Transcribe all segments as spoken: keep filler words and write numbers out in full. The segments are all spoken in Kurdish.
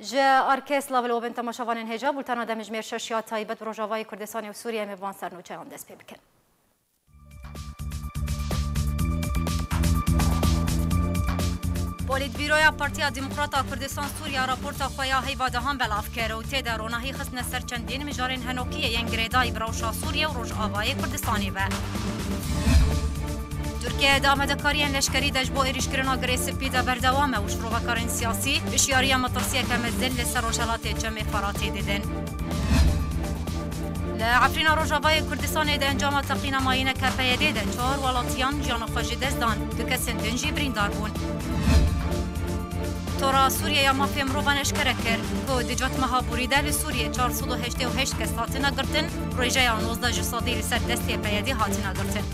Ji Arke silav li we bin temaşevanên hêja, bultena demjimêr şeş ya taybet bi Rojavayê Kurdistanê û Sûriyê, em ê bi van sernûçeyan dest pê bikin. Polîtbîroya Partiya Demokrata Kurdistan Sûriya raporta xwe ya heyva dehan belav kir û tê de ronahî xistine ser çendîn mijarên henokiyê yên girêdayî bi rewşa Sûriye û Rojavayê Kurdistanê ve. Tirkiye di amadekariyên leşkerî de ji bo êrîşkirina Girê Spî de berdewam e û şirovekarên siyasî hişyariya metirsiyeke mezin li ser rojhelatê Çemê Feratê didin. Li Efrîna Rojavayê Kurdistanê di encama teqîna mayîneke P Y D de çar welatiyan jiyana xwe ji dest dan, du kesên din jî birîndar bûn. Tora Sûriye ya Mafê Mirovan eşkere kir ku di cotmeha borî de li Sûriyê çar sed û heştê û heşt kes hatine girtin, rêjeya nozdeh ji sedî li ser destê P Y D hatine girtin.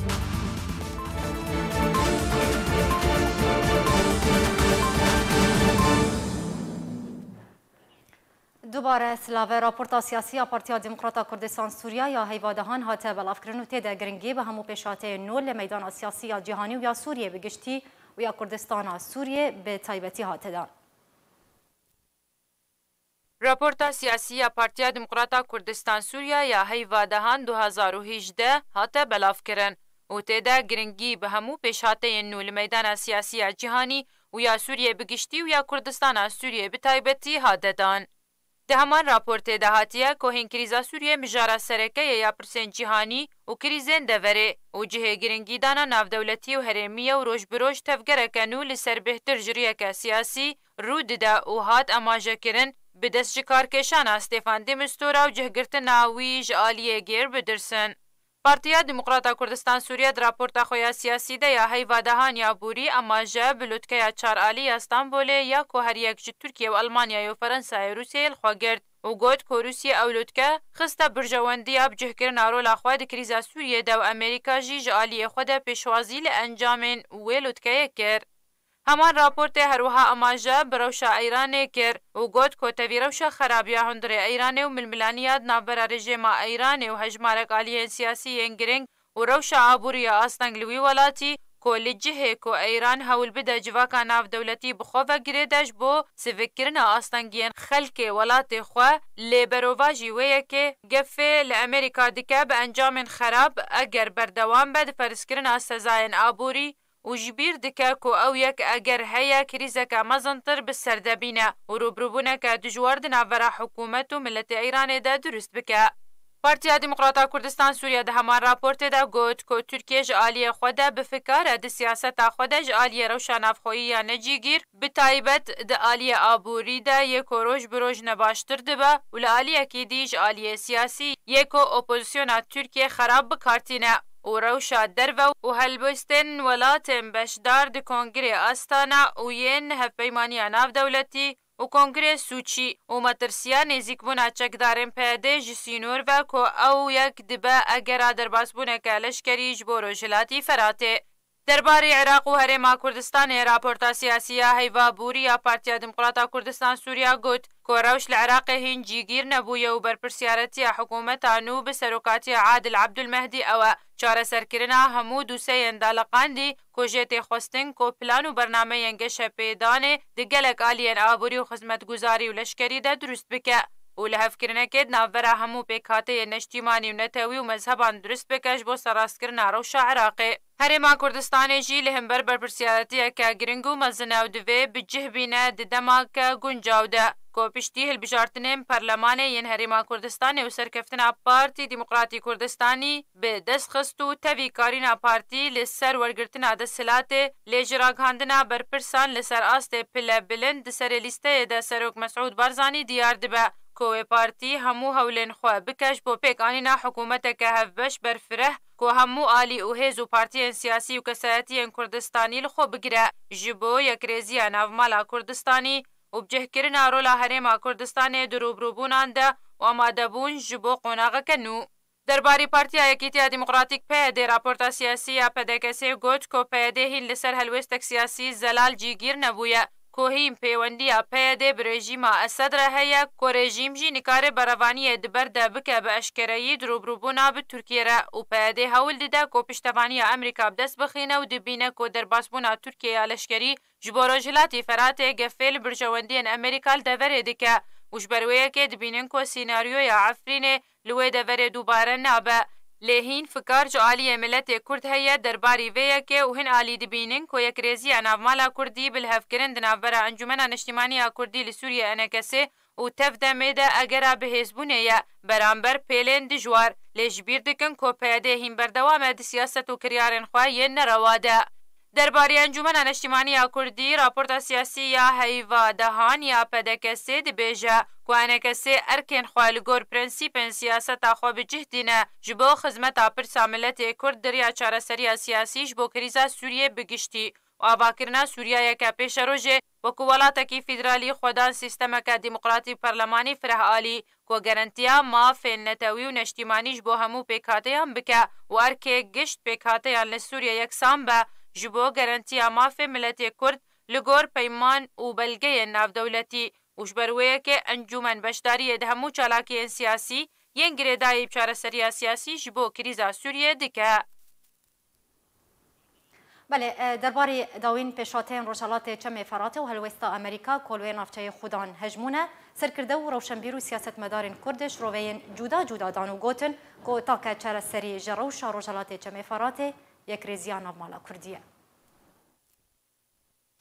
Dubare silave, raporta siyasî ya Partiya Demokrata Kurdistan Sûriya ya heyva dehan hate belavkirin û tê de giringî bi hemû pêşhateyên nû li meydana siyasî ya cîhanî û ya Sûriyê bi giştî û ya Kurdistana Sûriyê bi taybetî hate dan. Raporta siyasî ya Partiya Demokrata Kurdistan Sûriya ya heyva dehan du hazar û hîjdeh hate belavkirin û tê de giringî bi hemû pêşhateyên nû li meydana siyasî ya cîhanî û ya Sûriyê bi giştî û ya Kurdistana Sûriyê bi taybetî hate dan. Di heman raportê de hatiye ku hîn krîza Sûriyê mijara sereke ye ya pirsên cîhanî û krîzên deverê û cihê giringîdana navdewletî û herêmî ye û roj bi roj tevgereke nû li ser bêhtir ji rûyeke siyasî rû dide û hat amajekirin, bi dest ji karkêşana Stefan de Mistura û cihgirtina wî ji aliyê Geir Wilders in. Partiya Demokrata Kurdistan Sûriye di raporta xwe ya siyasî de ya heyva dehan ya borî amaje bi lotkeya çar alî ya Stenbolê ya ku her yek ji Tirkiye û Elmanyayê û Ferensayê û Rûsyayê li xwe girt û got ku Rûsye ew lotke xiste berjewendiya bicihkirina rola xwe di krîza Sûriyê de û Amerîka jî ji aliyê xwe de pêşwazî li encamên wê lotkeyê kir. Heman raportê her wiha amaje bi rewşa Eyranê kir û got ku tevî rewşa xerab ya hundirê Eyranê û milmilaniya di navbera rejêma Eyranê û hejmarek aliyên siyasî yên girîng û rewşa aborî ya asteng li wî welatî ku li cihê ku Eyran hewl bide civaka navdewletî bi xwe ve girêde ji bo sivikkirina astengiyên xelkê welatê xwe, lê berovajî wê yekê gefê li Amerîka dike bi encamên xerab eger berdewam be di ferskirina sezayên aborî û ji bîr dike ku ew yek eger heye krîzeke mezintir bi ser de bîne û rûbirûbûneke dijwar di navbera hikûmet û miletê Îranê de dirust bike. Partiya Demokrata Kurdistan Sûriye di heman raportê de got ku Tirkiye ji aliyê xwe de bi fikar e di siyaseta xwe de ji aliyê rewşa navxweyî ya necîgîr, bi taybet di aliyê aborî de yê ku roj bi roj nebaştir dibe û li aliyekî dî ji aliyê siyasî yê ku opozisyona Tirkiye xerab bi kar tîne û rewşa derve û helbestên welatên beşdar di Kongrê Astana û yên Hevpeymaniya Navdewletî û Kongrê Sûçî û metirsiya nêzîkbûna çekdarên P Y D ji sînor ve ku ew yek dibe egera derbasbûneke leşkerî ji bo Rojhilatî Feratê. Derbarê Iraq û Herêma Kurdistanê raporta siyasî ya heyva borî ya Partiya Demokrata Kurdistan Sûriya got ku rewş li Iraqê hîn cîgîr nebûye û berpirsiyaretiya hikûmeta nû bi serokatiya Adil Abdulmehdi ew e. Çareserkirina hemû dûseyên daliqandî ku jê tê xwestin ku plan û bernameyên geşepêdanê di gelek aliyên aborî û xizmetguzarî û leşkerî de dirust bike û lihevkirinekê di navbera hemû pêkhateyên neştîmanî û netewî û mezheban dirust bike ji bo serrastkirina rewşa Iraqê. Herêma Kurdistanê jî li hember berpirsiyariyetiyeke giring û mezin e û divê bi cih bîne di demeke guncaw de ku piştî hilbijartinên Perlemanê yên Herêma Kurdistanê û serkeftina Partî Demokratî Kurdistanî bi dest xist û tevî karîna partî li ser wergirtina desthilatê, lê ji ragihandina berpirsan li ser astê pile bilind di serê lîsteyê de Serok Mesûd Barzanî diyar dibe ku wê partî hemû hewlên xwe bike ji bo pêkanîna hikûmeteke hevbeş berfireh ku hemû alî û hêz û partiyên siyasî û kesayetiyên Kurdistanî li xwe bigire, ji bo yekrêziya navmala Kurdistanî û bicihkirina rola Herêma Kurdistanê di rûbirûbûnan de û amadebûn ji bo qonaxeke nû. Derbarî Partiya Yekîtiya Demokratîk P Y D raporta siyasî ya P D K S'ê got ku P Y D hîn li ser helwêstek siyasî zelal cîgîr nebûye ku hîn pêwendiya P Y D bi rejîma Esed re heye, ku rejîm jî nikare berevaniyê di ber de bike bi eşkereyî di rûbirûbûna bi Tirkiyê re û P Y D hewl dide ku piştevaniya Amerîka bi dest bixîne û dibîne ku derbasbûna Tirkiyê ya leşkerî ji bo Rojhilatî Feratê gefê li berjewendiyên Amerîka li deverê dike û ji ber wê yekê dibînin ku sînaryoya Efrînê li wê deverê dubare nabe. Lê hîn fikar ji aliyê miletê Kurd heye derbarî vê yekê û hin alî dibînin ku yekrêziya navmala Kurdî bi lihevkirin di navbera Encûmena Niştîmanî ya Kurdî li Sûriyê, E N K S, û tev demê de egera bihêzbûnê ye beramber pêlên dijwar, lê ji bîr dikin ku P Y D hîn berdewam e di siyaset û kiryarên xwe yên nerewa de. Derbarê Encûmena Neştîmanî ya Kurdî, raporta siyasî ya heyva dehan ya P D K S dibêje ku E N K S erkên xwe li gor prensîpên siyaseta xwe bi cih dîne ji bo xizmeta pirsa miletê Kurd di riya çareseriya siyasî ji bo krîza Sûriyê bi giştî û avakirina Sûriyayeke pêşerojê wekû welatekî federalî xwedan sîstemeke demokratîk û perlemanî fireh alî ku garantiya mafên netewî û neştîmanî ji bo hemû pêkhateyan bike û erkê gişt pêkhateyan li Sûriyê yeksan be ji bo garantiya mafê miletê Kurd li gor peyman û belgeyên navdewletî û ji ber wê yekê encûmen beşdariyê di hemû çalakiyên siyasî yên girêdayî bi çareseriya siyasî ji bo krîza Sûriyê dike. Belê, e, derbarê dawîn pêşhateyên Rojhelatê Çemê Feratê û helwêsta Amerîka ku li wê navçeyê xudan hejmûn e, serkirde û rewşenbîr û siyasetmedarên Kurd şiroveyên cuda cuda dan û gotin ku take çareserî ji rewşa Rojhelatê Çemê Feratê yekrêziya navmala Kurdî ye.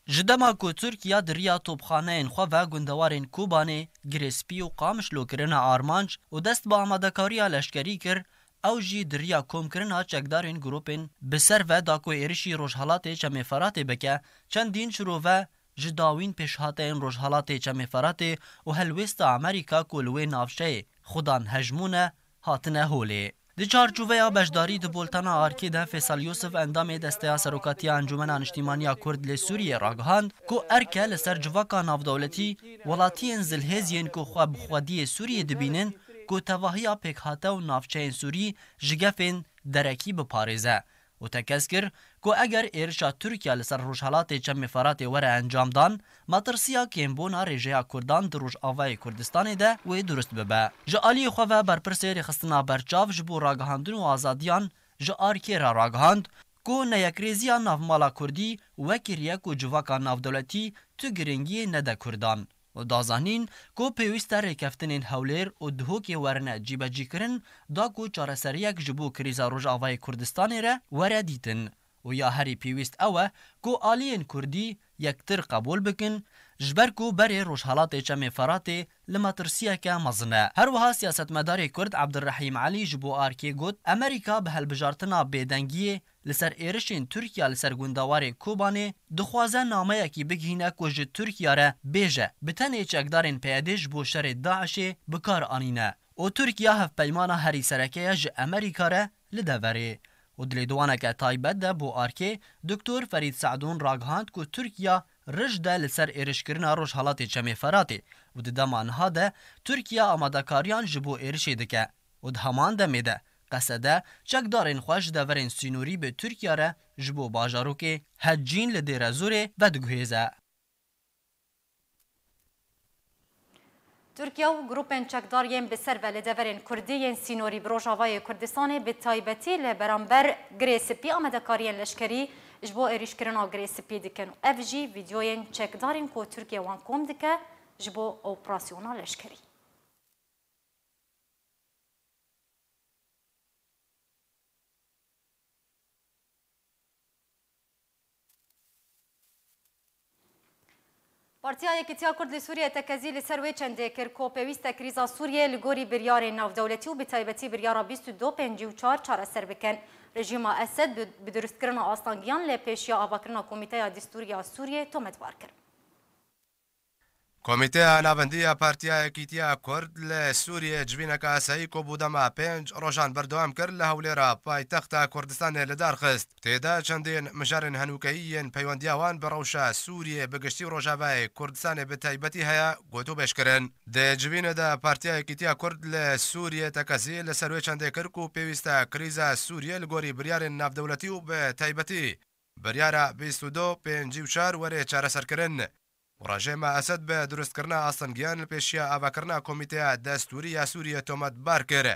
Ji dema ku Tirkiya di riya topxaneyên xwe ve gundewarên Kobanê, Girê Spî û Qamişlo kirine armanc û dest bi amadekariya leşkerî kir, ew jî di riya komkirina çekdarên grûpên bi ser ve da ku êrişî Rojhelatê Çemê Feratê bike, çendîn şirove ji dawîn pêşhateyên Rojhelatê Çemê Feratê û helwêsta Amerîka ku li wê navçeyê xudan hejmûn e, hatine holê. Di çarçoveya beşdarî di Boltana Arkê de Fêsal Yusuf, endamê Desteya Serokatiya Encûmena Niştîmaniya Kurd li Sûriyê ragihand ku erke li ser civaka navdewletî, welatiyên zilhêz yên ku xwe bi xwediyê Sûriyê dibînin ku tevahiya pêkhate û navçeyên Sûrî ji gefên derekî biparêze. û tekez kir ku eger êrişa Tirkiye li ser Rojhelatê Çemê Feratê were encamdan, metirsiya kêmbûna rêjeya Kurdan di Rojavayê Kurdistanê de wê durust bibe. Ji aliyê xwe ve berpirsê rêxistina berçav ji bo ragihandin û azadiyan ji Arkê re ragihand ku neyekrêziya navmala Kurdî wekiriye ku civaka navdewletî tu giringiyê nede Kurdan. û da zanîn ku pêwîst e rêkeftinên hewlêr û dihokê werine cîbecîkirin, da ku çareseriyek ji bo krîza Rojavayê Kurdistanê re were dîtin û ya herî pêwîst ew e ku aliyên Kurdî yektir qebûl bikin, ji ber ku berê Rojhelatê Çemê Feratê li metirsiyeke mezin e. Her wiha siyasetmedarê Kurd Ebdulrehîm Elî ji bo Arkê got, Amerîka bi hilbijartina bêdengiyê li ser êrişên Tirkiye li ser gundewarê Kobanê dixwaze nameyekî bigihîne ku ji Tirkiye re bêje, bi tenê çekdarên P Y D ji bo şerê DAIŞê bi kar anîne û Tirkiye hevpeymana herî sereke ye ji Amerîka re li deverê. Û di lêdowaneke taybet de bo Arkê, Doktor Ferîd Se'dûn ragihand ku Tirkiye rij de li ser êrişkirina Rojhelatê Çemê Feratê û di dema niha de Tirkiye amadekariyan ji bo êrişê dike û di heman demê de qesede çekdarên xwe ji deverên sînorî bi Tirkiye re ji bo bajarokê Hecîn li Dêrezorê vediguhêze. Tirkiye û grûpên çekdar yên bi ser ve li deverên Kurdî yên sînorî bi Rojavayê Kurdistanê, bi taybetî li beramber Girê Spî, amadekariyên leşkerî ji bo êrîşkirina Girê Spî dikin û ev jî vîdeoyên çekdarên ku Tirkiye wan kom dike ji bo operasyona leşkerî. Partiya Yekîtiya Kurd li Sûriyê tekezî li ser wê çendê kir ku pêwîst e krîza Sûriyê li gorî biryarên navdewletî û bi taybetî biryara bîst û du pêncî û çar çareser bikin. Rejîma Esed bi, bi dirustkirina astangiyan li pêşiya avakirina Komîteya Distûrî ya Sûriyê tometbar kir. Komîteya Navendî ya Partiya Yekîtiya Kurd li Sûriyê civîneke asayî ku bû dema pênc rojan berdewam kir, li hewlêra paytexta Kurdistanê li dar xist. Tê de çendên mijarên henûkeyî yên peywendiya wan bi rewşa Sûriyê bi giştî û Rojavayê Kurdistanê bi taybetî heye gotûbêj kirin. Di civînê de Partiya Yekîtiya Kurd li Sûriyê tekezî li ser wê çendê kir ku pêwîst e krîza Sûriyê li gorî biryarên navdewletî û bi taybetî biryara bîst û du pêncî û çar were çareserkirin. Rejêma Esed bi durustkirina astengiyan li pêşiya avakirina Komîteya Destûrî ya Sûriyê tometbar kir.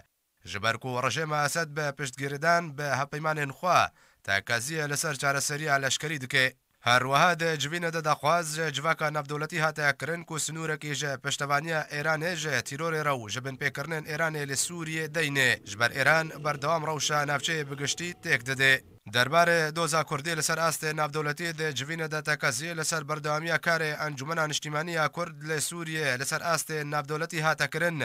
Ji ber ku rejêma Esed bi piştgiridan bi hevpeymanên xwe tekeziyê li ser çareseriya leşkerî dike. Her wiha di civînê de daxwaz ji civaka navdewletî hate kirin ku sinûrekî ji piştevaniya Êranê ji tîrorê re û ji binpêkirinên Êranê li Sûriyê deyne. Ji ber Êran berdewam rewşa navçeyê bi giştî têk dide. Derbarê doza Kurdî li ser astê navdewletî di civînê de tekezî li ser berdewamiya karê Encûmena Niştîmanî ya Kurd li Sûriyê li ser astê navdewletî hate kirin,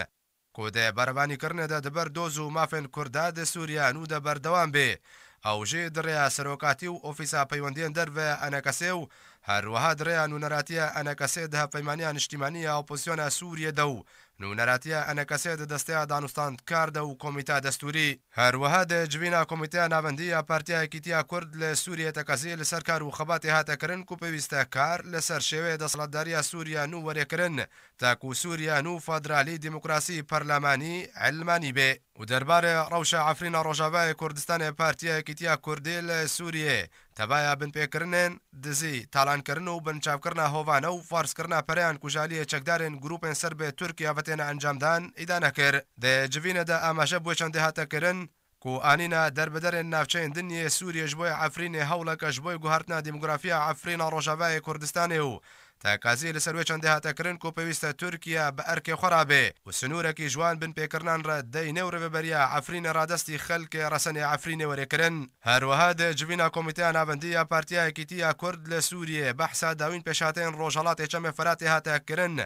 ku di berevanîkirinê de di ber doz û mafên Kurda di Sûriye nû de berdewam bê. Ew jî di rêya serokatî û ofîsa peywendiyên derve ENKSê û her wiha di rêya nûneratiya ENKSê di hevpeymaniya niştîmanî ya opozisyona Sûriyê de û nûneratiya ENKSê di desteya danûstandkar de û komîta destûrî. Her wiha di civîna Komîteya Navendî ya Partiya Yekîtiya Kurd li Sûriyê tekezî li ser kar û xebatê hate kirin ku pêwîst e kar li ser şêweyê desthilatdariya Sûriye nû were kirin, ta ku Sûriye nû federalî, demokrasî, perlemanî, elmanî be. Û derbarê rewşa Efrîna Rojavayê Kurdistanê Partiya Yekîtiya Kurdî li Sûriyê tevaya binpêkirinên dizî, talankirin û binçavkirina hovane û farzkirina pereyan ku ji aliyê çekdarên grûpên ser bi Tirkiye ve têne encamdan îdane kir. Di civînê de amaje bi wê çendê hate kirin, ku anîna derbiderên navçeyên din yê Sûriyê ji bo yê Efrînê hewleke ji bo yê guhertina demografiya Efrîna Rojavayê Kurdistanê û tekezî li ser wê çendê hate kirin ku pêwîst e Tirkiye bi erkê xwe re bê û sinûrekî ji wan binpêkirinan re deyne û rêveberiya Efrînê radestî xelkê resenê Efrînê were kirin. Her wiha di civîna Komîteya Navendî ya Partiya Yekîtî ya Kurd li Sûriyê behsa dawîn pêşhateyên Rojhelatê Çemê Feratê hate kirin.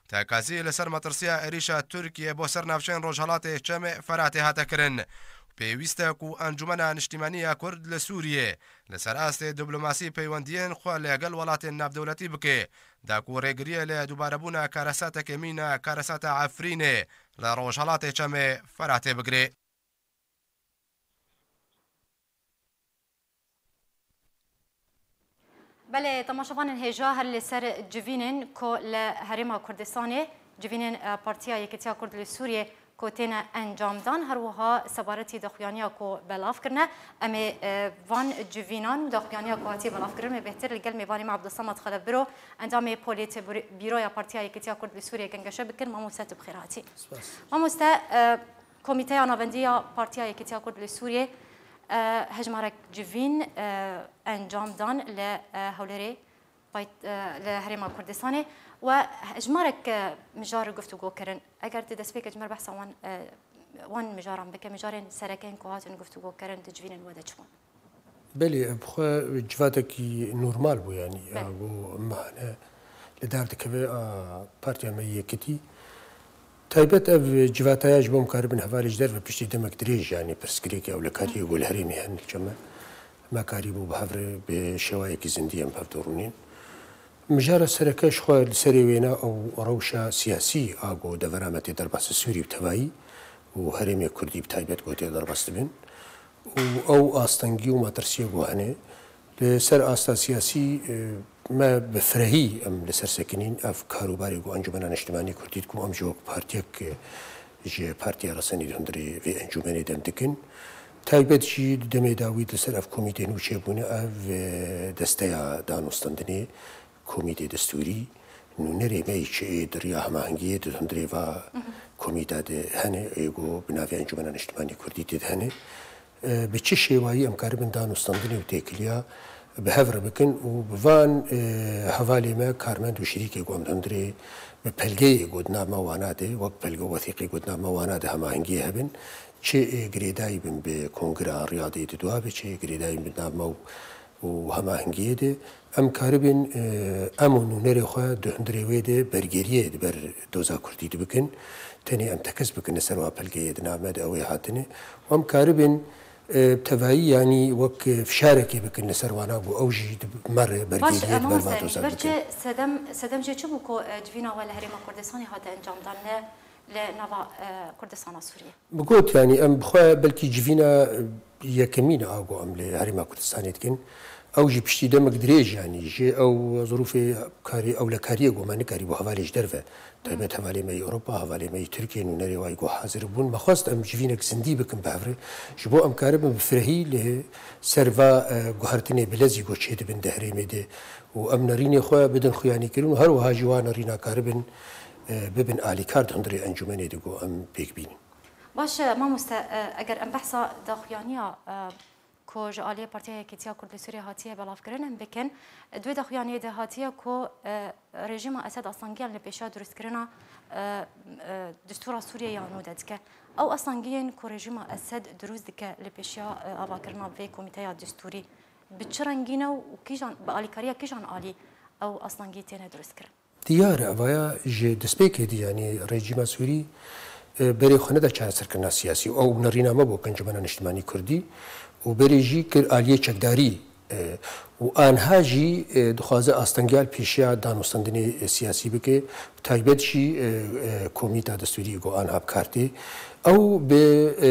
Tekezî li ser metirsiya êrîşa Tirkiye bo ser navçeyên Rojhelatê Çemê Feratê hate kirin. Pêwîst e ku Encûmena Niştîmanî ya Kurd li Sûriyê li ser astê diplomasî peywendiyên xwe li gel welatên navdewletî bike, da ku rêgiriyê li dubarebûna karesatekê mîna karesata Efrînê li Rojhelatê Çemê Feratê bigire. Belê, temaşevanên hêja, her li ser civînên ku li Herêma Kurdistanê, civînên, e, Partiya Yekîtiya Kurd li Sûriyê ku têne encamdan, her wiha sebaretî daxuyaniya ku belav kirine. Em ê, e, van civînan û daxuyaniya ku hatiye belavkirin me bêhtir li gel mêvanê me Abdulsamad Xelefbiro, endamê Polîtbîroya Partiya Yekîtiya Kurd li Sûriyê gengeşe bikin. Mamoste, tu bi xêr hatî. Spas. Mamoste, e, Komîteya Navendî ya Partiya Yekîtiya Kurd li Sûriyê, e, hejmarek civîn, e, encam dan li, e, Hewlêrê, payt-, e, li Herêma Kurdistanê we hejmarek, e, mijar guftûgo kirin. Eger tu destpêkê ji me re behsa wan, e, wan mijaran bike, mijarên sereke yên ku hatin guftûgo kirin di civînên we de çi bûn? Belê, ev xwe civatekî normal bû, yanî, Belê. Ev bû mehane li dar dikeve a partiya me yekitî. Taybet ev civataya ji bo em karibin hevalê ji derve piştî demek dirêj, yanî pirsgirêkê ewlekariyê ku li herêmê hene li çeme, me karîbû bi hev re bi şêwayekî zindî em bi hev de rûnên. Mijara sereke ji xwe li serê wêna ew rewşa siyasî a ku devera me tê derbas li Sûrî bi tevayî û herêmê Kurdî bi taybet ku tê derbas dibin. Û ew astengî û metirsiyê ku hene, li ser asta siyasî, e, me bi firehî em li ser sekinîn. Ev karûbarê ku Encûmena Niştimanî Kurdî dikim, em jî wek partiyek, e, ji Partiya Resenî di hundirê vê encûmenê dem dikin. Taybet jî di demê dawî li ser ev komîtê nû çêbûne, ev, e, desteya danûstandinê, Komîtê Destûrî, nûnerê me yî çi ê di riya hemahengiyê di hundirê va komîta de hene, ê ku bi navê Encûmena Niştimanî Kurdî tê de hene, e, bi çi şêwayî em karibin danûstandinê û têkiliya bi hev re bikin û bi van, e, hevalê me, karmend û şirîkê ku em di hundirê bi pelgeyê ku di nav me wana de, wek pelge û wethîqê ku di nav me wana de hemahengiyê hebin, çi ê girêdayî bin bi Kongira Riyadê di dua be, çi ê girêdayî bin bi nav me û û hemahengiyê de em karibin, e, em û nûnerê xwe di hundirê wê de bergeriyê di ber doza Kurdî de bikin. Tenê em tekez bikin li ser wa pelgeyê di nav me de ew ê hatine. Û em karibin, e, tevayî, yanî wek, e, fişarekê bikin li ser wana ku ew jî di me re Baş, bergeriyê e, di ber va mamoste, doza bikin. Çi sedem, sedem jê çi bû ku, e, civîna we li Herêma Kurdistanê hate encamdan, ne li nava, e, Kurdistana Sûriyê? Bi got, yanî em bi xwe belkî civîna, e, yekemîn a ku em li Herêma Kurdistanê dikin. Ew jî piştî demek dirêj, yanî ji ew zirûfê karî, ewlekariyê ku me nikarîbû hevalê ji derve, taybet hevalê me yê Ewropa, hevalê me yê Tirkiyê, nûnerê wayî ku hazir bûn. Me xwest em civînek zindî bikin bi hev re. Ji bo em karibin bi firehî li ser va, e, guhertinê bilezî ku çêdibin di herêmê de û em nerînê xwe bidin xuyanîkirin û her wiha jî wa nerîna karibin, e, bibin alîkar di hundirê encûmenê de ku em pêk bînin. Baş e, mamoste, e, eger em behsa daxuyaniya, e, ku ji aliyê Partiya Yekîtiya Kurd li Sûriyê hatiye belavkirin em bikin, di wê daxuyaniyê de hatiye ku, e, rejîma Esed astangiyan li pêşiya durustkirina, e, e, distûra Sûriyê ya nû de dike. Ew astangiyên ku rejîma Esed dirust dike li pêşiya, e, avakirina vê komîteya distûrî bi çi rengî ne û kîjan, bi alîkariya kîjan alî ew astangî têne durustkirin? Diyar e, evaya ji destpêkê dî, yanî rejîma Sûrî, e, berê xwe neda çareserkirina siyasî û ew nerîna me bû Encûmena Niştimanî Kurdî û berê jî kir aliyê çekdarî, e, û anha jî, e, dixwaze astengiya li pêşiya danûstendinê, e, siyasî bike, bi taybet jî, e, e, komîta destûrî ku anha bi kar tê. Ew bi, e,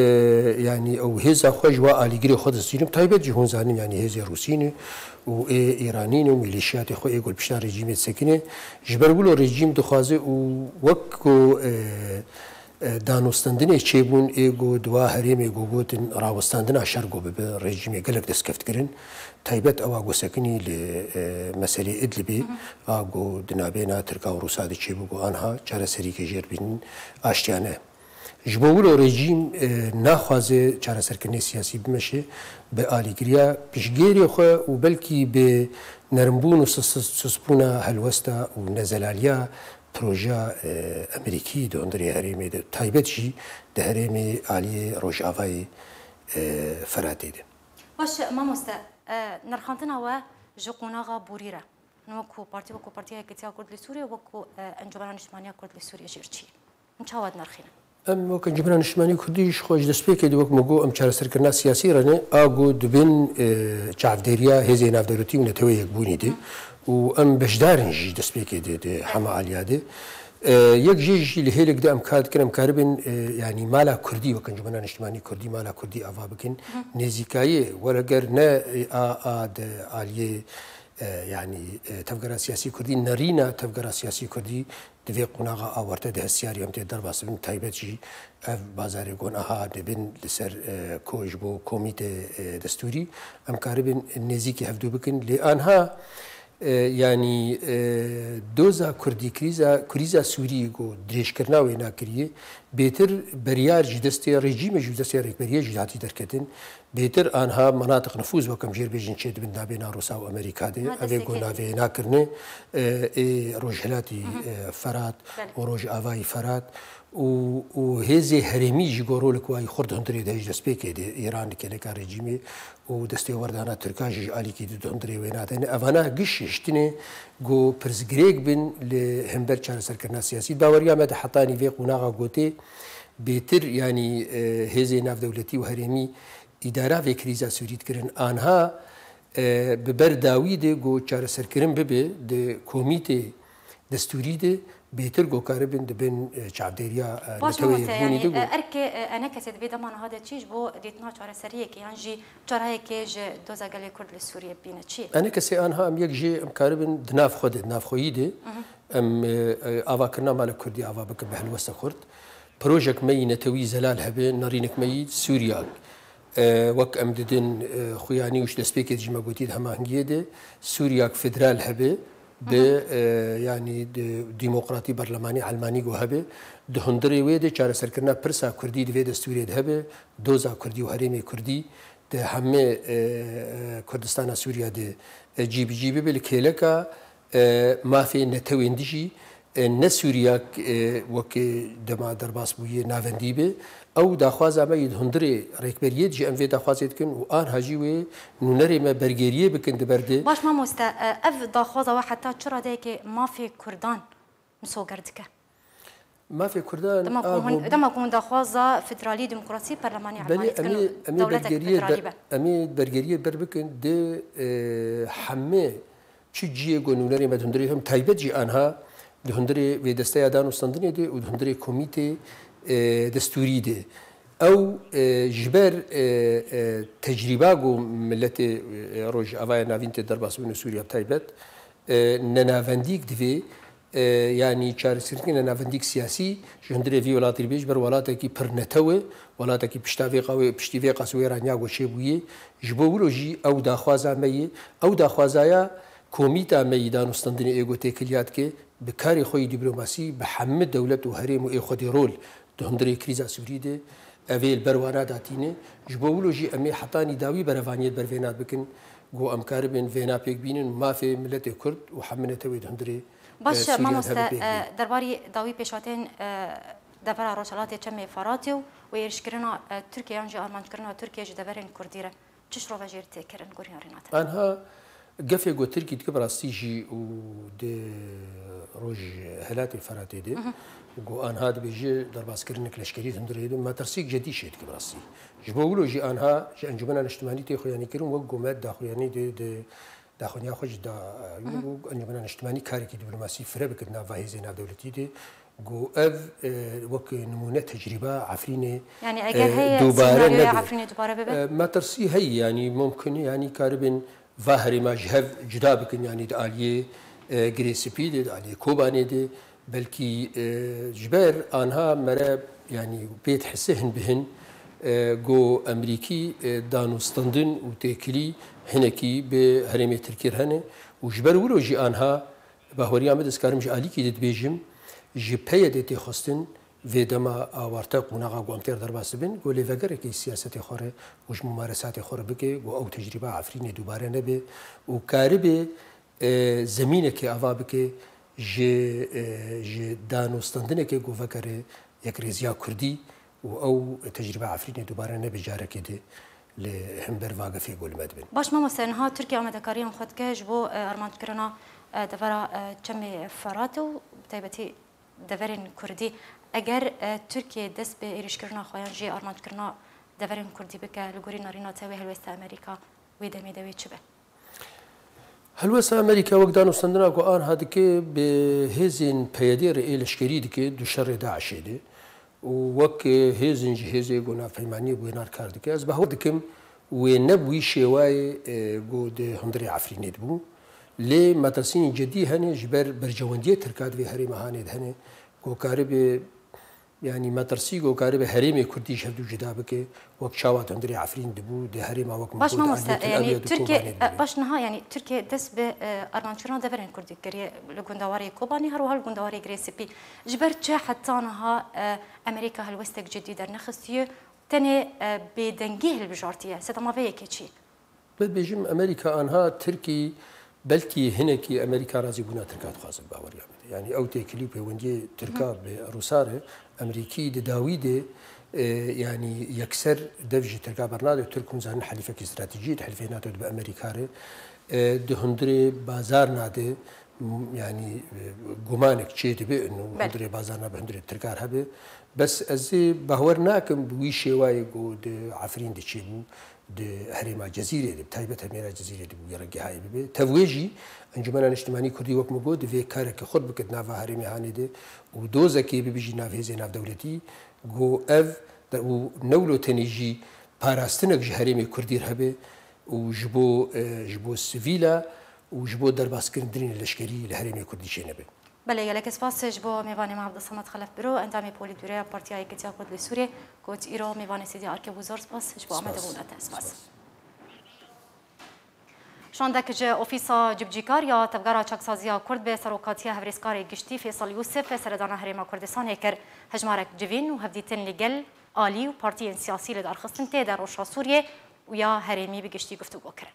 yanî ew hêza xwe ji wa alîgirê xwe distînin, bi taybet jî hûn zanin, yanî hêzê Rûsî ne û ê Îranî ne û mîlîşiyatê xwe ê ku li pişta rejîmê disekine. Ji ber wilo rejîm dixwaze û wek ku, e, e, danûstendinê çêbûn ê ku di wa herêmê ku gotin rawestandina şer ku bibe, rejîmê gelek destkeftkirin. Taybet ewa ku sekinî li, e, meselê Idlibê, a ku di navbêna Tirka û Rûsa de çêbû ku anha çareserîkê jêr bînin aştiyane. Ji bo wilo rejîm, e, naxwaze çareserkirinê siyasî bimeşe, bi alîgiriya piştgêrê xwe û belkî bi nermbûn û sus-, sus-, susbûna helwesta û nezelaliya projeya, e, Amerîkî di hundirê herêmê de, taybet jî di herêmê aliyê Rojavayê, e, Feratê de. Baş e, mamoste, e, nirxandina we ji qonaxa borî re, wekû partî, wekû Partiya Yekîtiya Kurd li Sûriyê, wekû, e, Encûmena Niştimaniya Kurd li Sûriyê jî çi ye? Hûn çawa dinirxînin? Em wek Encûmena Niştimanî Kurdî ji xwe ji destpêkê de wek me got em çareserkirina siyasî re ne, a ku dibin, e, çavdêriya hêzê navdewletî û Neteweyê Yekbûnî de û em beşdar in jî destpêkê de di hema aliya de. E, yek jê jî li hêlek de em kar dikin, em karibin, e, yanî mala Kurdî wek Encûmena Niştimanî Kurdî, mala Kurdî ava bikin. Nêzîkayê were ger ne, e, a, a di aliyê, e, yanî, e, tevgera siyasî Kurdî, nerîna tevgera siyasî Kurdî di vê qonaxa awarte de hestiyarî em tê derbas bin, taybet jî ev bazarê gon aha dibin li ser, e, ko ji bo komîtê, e, destûrî em karibin nêzîkî hevdû bikin. Lê anha, e, yanî, e, doza Kurdî, krîza, krîza Sûrî ku dirêjkirina wê nakiriye, bêtir beriyar ji destê rejîmê, ji destê rêkberiyê jî hatî derketin. Bêtir anha menatiq nifûz wek em jêr bêjin çê dibin nabêna Rûsa û Amerîka de. Ev ê ku navê nakirine, e, ê Rojhilatî, e, Ferat û Rojavayî Ferat û, û hêzê herêmî jî ku rolek wayî xurt hundirê de ji destpêkê de Îran li kêleka rejîmê û destê werdana Tirka jî ji alîkî di hundirê wê nadene. Evana giş hiştinê ku pirsgirêk bin li hember çareserkirina siyasî. Baweriya me di hetanî vê qonaxa gotê bêtir, yanî, e, hêzê navdewletî û herêmî îdara vê krîza Sûrî dikirin. Anha, e, bi ber dawî de ku çareserkirin bibe di komîtê destûrî de bêtir ku karibin dibin, e, çavdêriya, e, Baş Netewê mamoste, Yekbûnî yanî, de ku e, erkê, e, enekesê di vê dema niha de çi ji bo dîtina çareseriyekê yan jî çarayekê ji doza gelê Kurd li Sûriyê bîne çi? Enekesê anha em yek jê em karibin di nav xwe de, di nav xweyî de, em, e, e, avakirina mala Kurdî ava bikin bi helwesta xurt. Projek me yî netewî zelal hebe, nerînek me yî Sûriyak. E, wek em didin, e, xuyanî û ji destpêkê jî me gotî di hemahengiyê de Sûriyak federal hebe, bi, e, yanî di demokratî berlemanî elmanî ku hebe, di hundirê wê de çareserkirina pirsa Kurdî di vê destûrê de hebe, doza Kurdî û herêmê Kurdî di hemê, e, e, Kurdistana Sûriya de, e, cîbicî bibe li kêleka, e, mafê netewên dijî, e, ne Sûriyak, e, wekî dema derbas bûye navendî be. Ew daxwaza me yê di hundirê rêkberiyê de jî em vê daxwazê dikin û anha jî wê nûnerê me bergêriyê bikin di ber de. Baş mamoste, e, ev daxwaza we heta çi radeyekê mafê Kurdan misoger dike? Mafê Kurdan Dema ku a hûn, go- dema ku hûn daxwaza federalî, demokrasî, perlemanî Belê, elmanî dikin em ê, û em ê dewletek bergeriyê federalî ber-, be. Em ê bergeriyê ber bikin di, e, hemê çi cihê ku nûnerê me di hundirê hem taybet jî anha di hundirê vê desteya danûstandinê de û di hundirê komîtê, e, destûrî de. Ew, e, ji ber, e, e, tecrîba ku miletê, e, Rojavayê Navîn tê derbas bibin û Sûriya bi taybet, e, nenavendîk divê, e, yanî çareserkirin nenavendîk siyasî ji hundirê vî welatî bê, ji ber welatekî pir netew e, welatekî pişta vê qawê, piştî vê qasê wê raniya ku çêbûyê. Ji bo wilo jî ew daxwaza me ye. Ew daxwazaya komîta me yî danûstendinê ê ku têkiliya dike, bi karê xwe yî dîplomasî, bi hemû dewlet û herêm û ê xwedî rol di hundirê krîza Sûrî de, ev ê li ber wana datîne. Ji bo wilo jî em ê hetanî dawî berevaniyê ber vêna bikin, ku em karibin vêna pêk bînin, mafê miletê Kurd û hemû netewê di hundirê, Baş, e, Sûriya mamoste, hebe pêk bînin. E, derbarî dawî pêşhatên, e, devera Rojhelatê Çemê Feratê û êrişkirina, e, Tirkiye yan jî armanckirina Tirkiye ji deverên Kurdî re çi şirove jê re tê kirin, gorîna rîna te? Anha gefê ku Tirkî dike bi rastî jî û di Rojhelatê Feratê de, Mhm. ku anha dibêje derbaskirinek leşkerî hundirê de, metirsîk cedî çê dike bi rastî. Ji bo wilo jî anha ji Encûmena Niştimanî tê xuyanîkirin, wek ku me daxuyanî de, di daxuyaniya xwe jî da, Mhm. ku Encûmena Niştimanî karekî dîplomasî fire bike di nava hêzên navdewletî de, ku ev, e, wek nimûne tecrîba Efrînê, Yani e, eger heye dubare senaryoya nebe. Efrînê dubare bibe? E, metirsî heye, yanî mumkin e, yanî karibin va herêma ji hev cuda bikin, yanî di aliyê, e, Girê Spî de, di aliyê Kobanê de, belkî, e, ji ber anha mere, yanî pê dihise hin bi hin, e, ku Emerîkî, e, danûstendin û têkilî hinekî bi herêmê Tirkî re hene û ji ber wilo jî anha bahweriya min, ez karim ji alîkî de dibêjim, ji P Y D tê xwestin vê dema awarte qonaxa ku em tê re derbas dibin, ku lêvegerekî siyasetê xwe re û ji mumaresatê xwe re bike, ku ew tecrîba Efrînê dubare nebe û karibe, e, zemînekê ava bike ji, e, ji danûstendinekê ku vekere yekrêziya Kurdî û ew tecrîba Efrînê dubare nebe carekê di li hember va gefê ku li me dibin. Baş mamoste, niha Tirkiye amadekariyan xwe dike ji bo, e, armanckirina, e, devera, e, Çemê Ferat û bi taybetî deverên Kurdî. Eger, e, Tirkiye dest bi êrişkirina xwe yan jî armanckirina deverên Kurdî bike, li gorî narîna te wê helwesta Amerîka wê demê de wê çi be? Helwesta Amerîka wek danûstendina ku anha dike, bi hêzên P Y D re ê leşkerî dike di şerê DAIŞê de û wek hêzên ji hêzê ku navpeymaniyê bi wê nar kar dike. Ez bawer dikim wê ne bi wî şêwayê, e, ku di hundirê Efrînê de bû. Lê metirsînên cedî hene ji ber berjewendiyê Tirka di vê herêma hanê de hene ku karibe Yanî metirsî ku karibe herêmê Kurdî ji hevdû cuda bike, wek çawa di hundirê Efrîn dibû, di herêma wek Baş Mexûd mamoste, Aliyê Tel yanî Aviv ya di Tirkiye, Kobanê dibû. E, baş niha, yanî Tirkiye dest bi, e, armanckirina deverên Kurdî kiriye li gundewarê Kobanê, her wiha li gundewarê Girê Spî. Ji ber çi heta niha, e, Amerîka helwestek cidî dernexistiye, tenê, e, bêdengî hilbijartiye? Sedema vê yekê çi? Bibêjim, Amerîka anha Tirkî, belkî hinekî Amerîka razîbûna Tirka dixwaze, baweriya min. Yanî ew têkilî û pêwendiyê Tirka Hı. bi Rûsa re, Amerîkî di dawî de, e, yanî yekser dev ji Tirka bernade. Tirk hûn zanin helîfekî stratejî ye, di helîfê NATO de bi Amerîka re, e, di hundirê bazar nade, m-, yanî, e, gumanek çê dibe, û Belê. hundirê bazar nabe, hundirê Tirka re hebe. Bes ez ê bawer nakim bi wî şêwayê ku di Efrîn de çêbû, di herêma Cezîrê de, bi taybet hemêra Cezîrê de bûye, rengê hayê bibe. Tev wê jî Encûmena Niştimanî Kurdî wek min got, divê kareke xurt bike di nava herêmê hanê de û dozekê bibijî nav hêzê navdewletî, ku ev de û ne wilo tenê jî parastinek ji herêmê Kurdî re hebe û ji bo, e, ji bo sivîla û ji bo derbaskirin dirîn leşkerî li herêmê Kurdî çênebe. Belê, gelek spas ji bo mêvanê me Abdulsamed Xelef Biro, endamê Polîtbûroya Partiya Yekîtiya Kurd li Sûriyê, ku îro mêvanê Sêdî Arkê bû. Zor spas ji bo Spas. amadebûna te. Spas. Spas. Şandek ji Ofîsa Cibcîkar ya Tevgera Çaksaziya Kurd bi serokatiya Hevrêskarê Giştî Fêsal Yûsif seredana Herêma Kurdistanê kir. Hejmarek civîn û hevdîtin li gel alî û partiyên siyasî li darxistin tê de rewşa Sûriyê û ya herêmî bi giştî guftûgo kirin.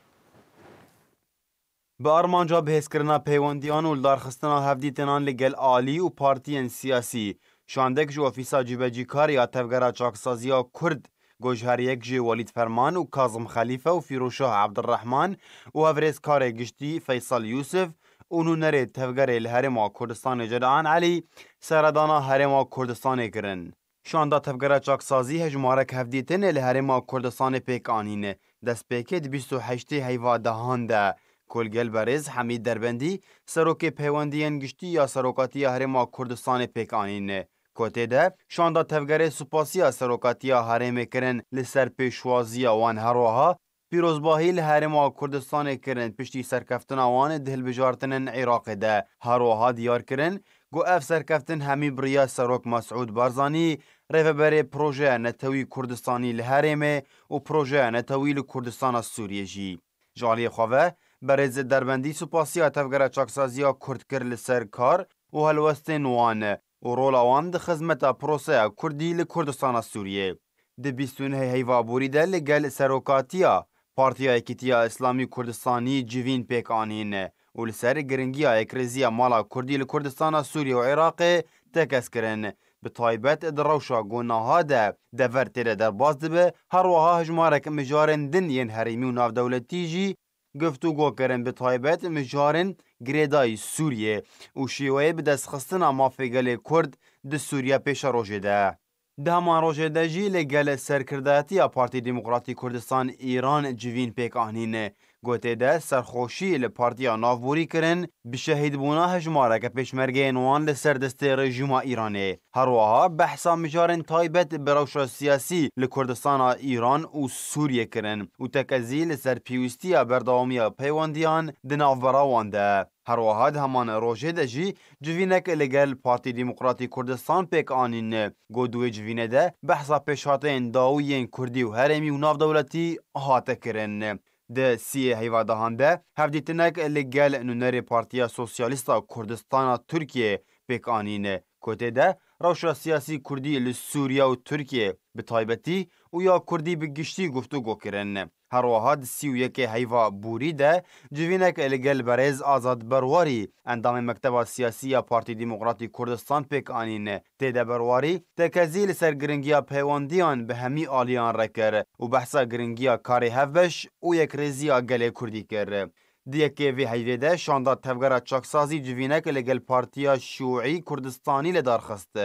Bi armanca bihêzkirina peywendiyan û lidarxistina hevdîtinan li gel alî û partiyên siyasî, şandek ji Ofîsa Cîbecîkar ya Tevgera Çaksaziya Kurd, guhdariyek ji Welîd Ferman û Kazim Xelîfe û Fîroşah Ebdulrehman û hevrêzkarê giştî Feysel Yûsif û nûnerê tevgerê li Herêma Kurdistanê Cenan Elî seredana Herêma Kurdistanê kirin. Şanda Tevgera Çaksazî hejmarek hevdîtin li Herêma Kurdistanê pêk anîne. Destpêkê di bîst û heştê heyva dehan de ku li gel berêz Hemîd Derbendî, serokê peywendiyên giştî ya Serokatiya Herêma Kurdistanê pêk anîne. Ku tê de şanda tevgerê supasiya serokatiya herêmê kirin li ser pêşwaziya wan, herwiha pîrozbahî li Herêma Kurdistanê kirin piştî serkeftina wan di hilbijartinên Iraqê de. Herwiha diyar kirin ku ev serkeftin hemî bi riya Serok Mesûd Barzanî, rêveberê Projeya Netewî Kurdistanî li herêmê û Projeya Netewî li Kurdistana Sûriyê jî. Ji aliyê xwe ve, berêz Derbendî supasiya Tevgera Çaksaziya Kurd kir li ser kar û helwestên wan û rola wan di xizmeta proseya Kurdî li Kurdistana Sûriyê. Di bîst û nehê heyva borî de li gel serokatiya Partiya Yekîtiya Îslamî Kurdistanî civîn pêk anîn û li ser giringiya yekrêziya mala Kurdî li Kurdistana Sûriyê û Iraqê tekez kirin. Bi taybet di rewşa ku niha de dever tê de derbas dibe, her wiha hejmarek mijarên din yên herêmî û navdewletî jî guftûgo kirin, bi taybet mijarên girêdayî Sûriyê û şêweyê bidestxistina mafê gelê Kurd di Sûriya pêşerojê de. Di heman rojê de jî li gel serkirdayetiya Partî Demokratî Kurdistan Îran civîn pêk anîn. Ku tê de serxweşî li Partiya Navborî kirin, bi şehîdbûna hejmareke pêşmergeyên wan li ser destê rejîma Îranê. Her wiha behsa mijarên taybet bi rewşa siyasî li Kurdistana Îran û Sûriyê kirin û tekezî li ser pêwîstiya berdewamiya peywendiyan di navbera wan de. Her wiha di heman rojê de jî civînek li gel Partî Demokratî Kurdistan pêk anîn. Ku di wê civînê de behsa pêşhateyên dawî yên Kurdî û herêmî û navdewletî hate kirin. Di siyê heyva dehan de hevdîtinek li gel nûnerê Partiya Sosyalîst a Kurdistana Tirkiyê pêk anîn. Ku tê de rewşa siyasî Kurdî li Sûriye û Tirkiyê bi taybetî û ya Kurdî bi giştî guftûgo kirin. Her wiha di sî û yekê heyva borî de civînek li gel berêz Azad Berwarî, endamê Mekteba Siyasî ya Partî Demokratî Kurdistan pêk anîn. Tê de Berwarî tekezî li ser giringiya peywendiyan bi hemî aliyan re kir û behsa giringiya karê hevbeş û yekrêziya gelê Kurdî kir. Di yekê vê heyvê de şanda Tevgera Çaksazî civînek li gel Partiya Şûî Kurdistanî li dar xist.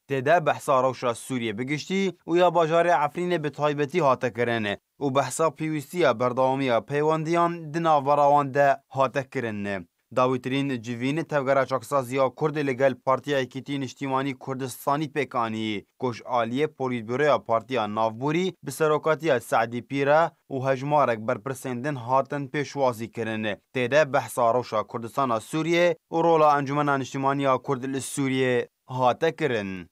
Tê de behsa rewşa Sûriyê bi giştî û ya bajarê Efrînê bi taybetî hate kirin û behsa pêwîstiya berdewamiya peywendiyan di navbera wan de hate kirin. Dawîtirîn civîn Tevgera Çaksaziya Kurd li gel Partiya Yekîtî Niştîmanî Kurdistanî pêk anî, ku ji aliyê Polîtbûroya Partiya Navborî bi serokatiya Se'dî Pîre û hejmarek berpirsên din hatin pêşwazî kirin. Tê de behsa rewşa Kurdistana Sûriyê û rola Encûmena Niştîmanî ya Kurd li Sûriyê hate kirin.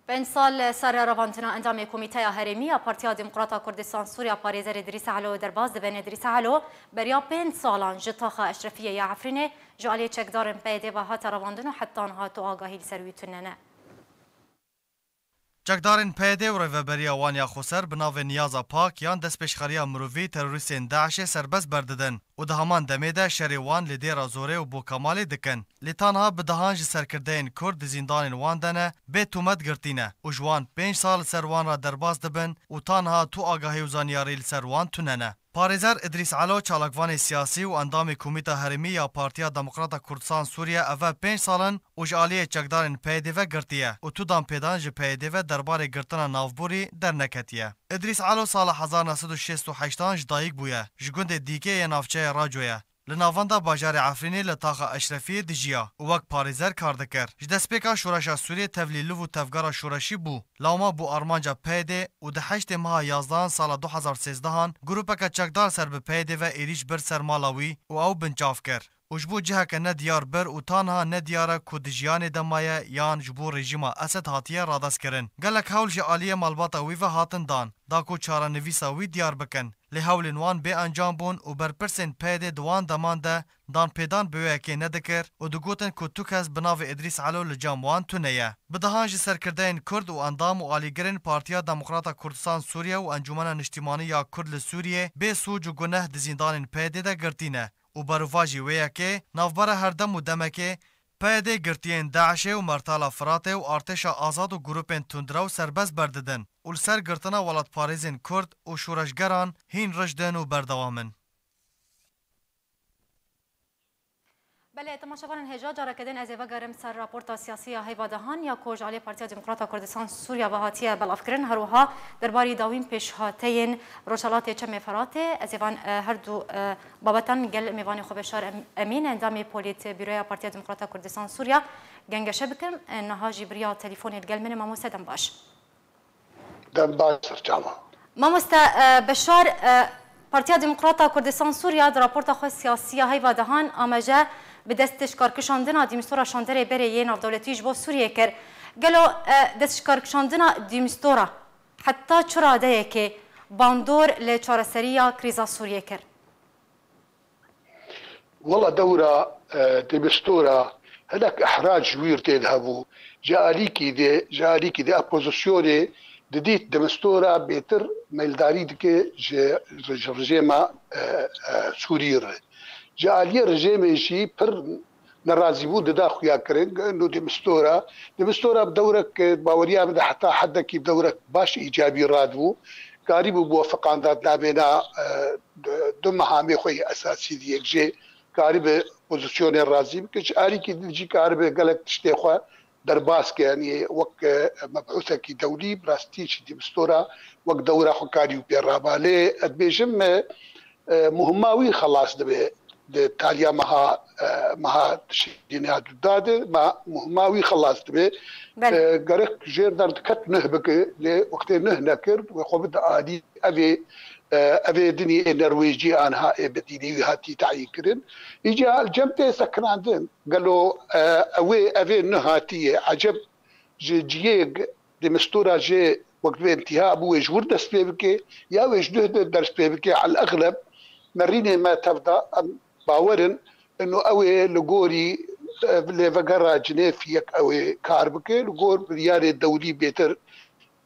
Pênc sal ser revandina endamê Komîteya Herêmî ya Partiya Demokrata Kurdistan Sûriya parêzer Îdrîs Elo derbas dibin. Îdrîs Elo beriya pênc salan ji taxa Eşrefiyê ya Efrînê ji aliyê çekdarên P Y D ve hate revandin û heta niha tu agahî li ser wî tune ne. Çekdarên P Y D û rêveberiya wan ya xweser bi navê Niyaza Pak yan Destpêşxeriya Mirovî terorîstên DAIŞê serbest berdidin û di heman demê de şerê wan li Dêra Zorê û Bo Kemalê dikin. Lê tanha bi dehan ji serkirdeyên Kurd di zîndanên wan de ne, bê tomet girtî ne û ji wan pênc sal li ser wan re derbas dibin û tanha tu agahî û zanyarî li ser wan tune ne. Parêzer Îdrîs Elo, çalakvanê siyasî û endamê Komîta Herêmî ya Partiya Demokrata Kurdistan Sûriye, eve pênc sal in û ji aliyê çekdarên P Y D ve girtiye û tu danpêdan ji P Y D ve derbarê girtina navborî derneketiye. Îdrîs Elo sala hezar neh sed û şêst û heştan ji dayik bûye, ji gundê Dîkê yê navçeya Raco ye. Li navenda bajarê Efrînê li taxa Eşrefiyê dijiya û wek parêzer kar dikir. Ji destpêka şoreşa Sûriyê tevlî liv û tevgera şoreşî bû. Lewma bû armanca P Y D û di heştê meha yazdehan sala du hezar sêzdehan grûpeke çekdar ser bi P Y D ve êrîş bir ser mala wî û ew binçav kir. Û ji bo ciheke nediyar bir û ta niha nediyar e ku di jiyanê de maye yan ji bo rejîma Esed hatiye radestkirin. Gelek hewl ji aliyê malbata wî ve hatin dan, da ku çarenivîsa wî diyar bikin. Lê hewlên wan bê encam bûn û berpirsên P Y D di wan deman de danpêdan bi wê yekê nedikir û digotin ku tu kes bi navê Îdrîs Elo li cem wan tune ye. Bi dehan ji serkirdeyên Kurd û endam û alîgirên Partiya Demokrata Kurdistan Sûriye û Encûmena Niştîmanî ya Kurd li Sûriyê bê sûc û guneh di zîndanên P Y D de girtî ne û berovajî wê yekê navbera her dem û demekê P Y D girtiyên DAIŞê û Mertala Firatê û Artêşa Azad û grûpên tundrew serbest berdidin û li ser girtina welatparêzên Kurd û şoreşgeran hîn rijd in û berdewam in. Belê, temaşevanên hêja, careke din ez ê vegerim ser raporta siyasî ya heyva dehan ya ku ji aliyê Partiya Demokrata Kurdistan Sûriya ve hatiye belavkirin. Her wiha derbarî dawîn pêşhateyên Rojhelatê Çemê Feratê, ez ê van, e, her du, e, babetan gel mêvanê xwe Beşar Em-, Emîn, endamê Polîtbîroya Partiya Demokrata Kurdistan Sûriya, gengeşe bikim. E, niha jî bi riya telîfonê digel min e, mamoste, dem baş. Dem baş, serçava. Mamoste, e, Beşar, e, Partiya Demokrata Kurdistan Sûriya di raporta xwe siyasî ya heyva dehan amaje bi destişkarkişandina dîmistora şanderê berê yê navdewletî ji bo Sûriyê kir. Gelo, e, destişkarkişandina dîmistora heta çi radeyekê bandor li çareseriya krîza Sûriyê kir? Wela dewra, e, dêmistora hinek ihrac ji wî re tê de hebû. Ji alîkî de, ji alîkî de opozisyonê didît dêmistora bêtir meyldarî dike ji, ji rejêma, e, e, Sûrî re. Ji aliyê rejêmê jî pir nerazîbûn dida xuya kirin, ino dêmistora, dêmistora bi dewrek, e, baweriya min de heta hedekî bi dewrek baş îcabî radibû. Karîbû muwefiqan dat navêna, e, du, du mehamê xwe yê esasî di yek jê karibe pozisyonê razî bike, ji alîkî din jî karibe gelek tiştê xwe derbas ke, yanî wek, e, mebûsekî dewlî, bi rastî jî dî bi stora wek dewra xwe karî û pê raba. Lê ez dibêjim, e, e, muhima wî xelas dibe di taliya meha, e, meha Tişrînê ya duda de, ma muhima wî xelas dibe. Belê. E, gerek jêr derdiket nuh bike, lê wextê nuh nekir, wê xwe bide alî. Ev ê, e, ev ê dinî ê Norwêcî anha ê bedîlî wî hatî tayîn kirin. Îca li cem tê sekinandin. Gelo, e, ew ê, ev ê nuh hatiye? Eceb ji ciyê dêmistora jê wek divê intîha bû wê ji wir dest pê bike, ya wê ji duh de dest pê bike? El exleb nerînê me tev da, em bawer in, ino ew ê li gorî, e, lêvegera Cinêf yek ew ê kar bike, li gor biryarê dewlî bêtir,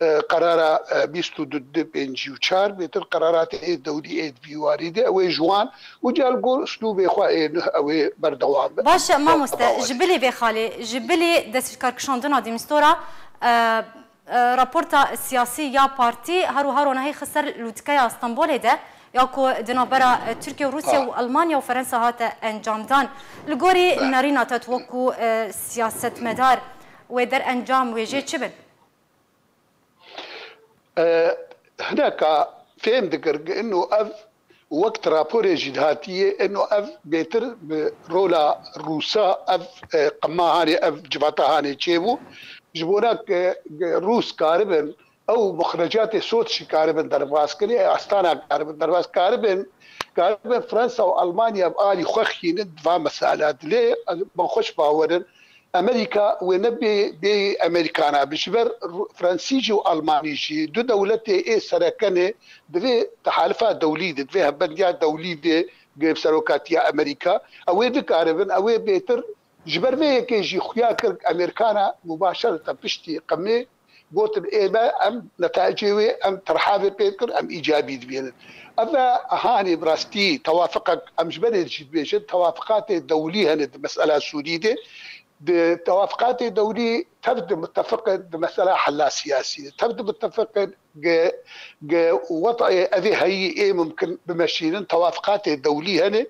e, qerara, e, bîst û du di pêncî û çar, bêtir qeraratê ê dewlî ê di vî warî de ew ê ji wan û ca li gor uslûbê xwe ê nuh ew ê berdewam be. Baş e, mamoste, ji bilî vê xalê, ji bilî destkarkişandina dîmistora, e, e, raporta siyasî ya partî her wiha ronahî xist ser lûtkeya Stenbolê de, ya ku di navbera, e, Tirkiye û Rûsya û Elmanya û Ferensa hate encamdan. Li gorî nerîna te, tu wekû, e, siyasetmedar, wê derencam wê jê çi bin? E, hineka fêm dikir ku ino ev wek di raporê jî dihatiye, ino ev bêtir bi rola Rûsa, ev, e, qima hanê, ev civata hanê çêbû. Ji bona ku, e, Rûs karibin ew muxrecatê sot jî karibin derbas kirin, e, astana karibin derbas, karibin, karibin Fransa û Almanya bi alî xwe xînin di va mesela de. Lê ez, me xweş bawer in, Amerîka wê ne bê, bê Amerîkana bi. Ji ber Ru-, Fransî jî û Almanî jî du dewletê ê sereke ne di vê tehalifa dewlî de, di vê hevbendiya dewlî de, bi serokatiya Amerîka, ew ê dikaribin, ew ê bêtir. Ji ber vê yekê jî xuya kir Amerîkana mubaşereten piştî qimê gotin, ê me em netayicê wê, em terha vê pê dikir, em îcabî dibînin. Ev e hanê bi rastî tewafiqek, em ji berê jî dibêjin, tewafiqatê dewlî hene di mesela Sûrî de. Di tewafiqatê dewlî tev di mitefiqin di mesela hela siyasî de, tev di mitefiqin ge, ge wet'ê evê heyî ê mumkin bimeşînin, tewafiqatê dewlî hene.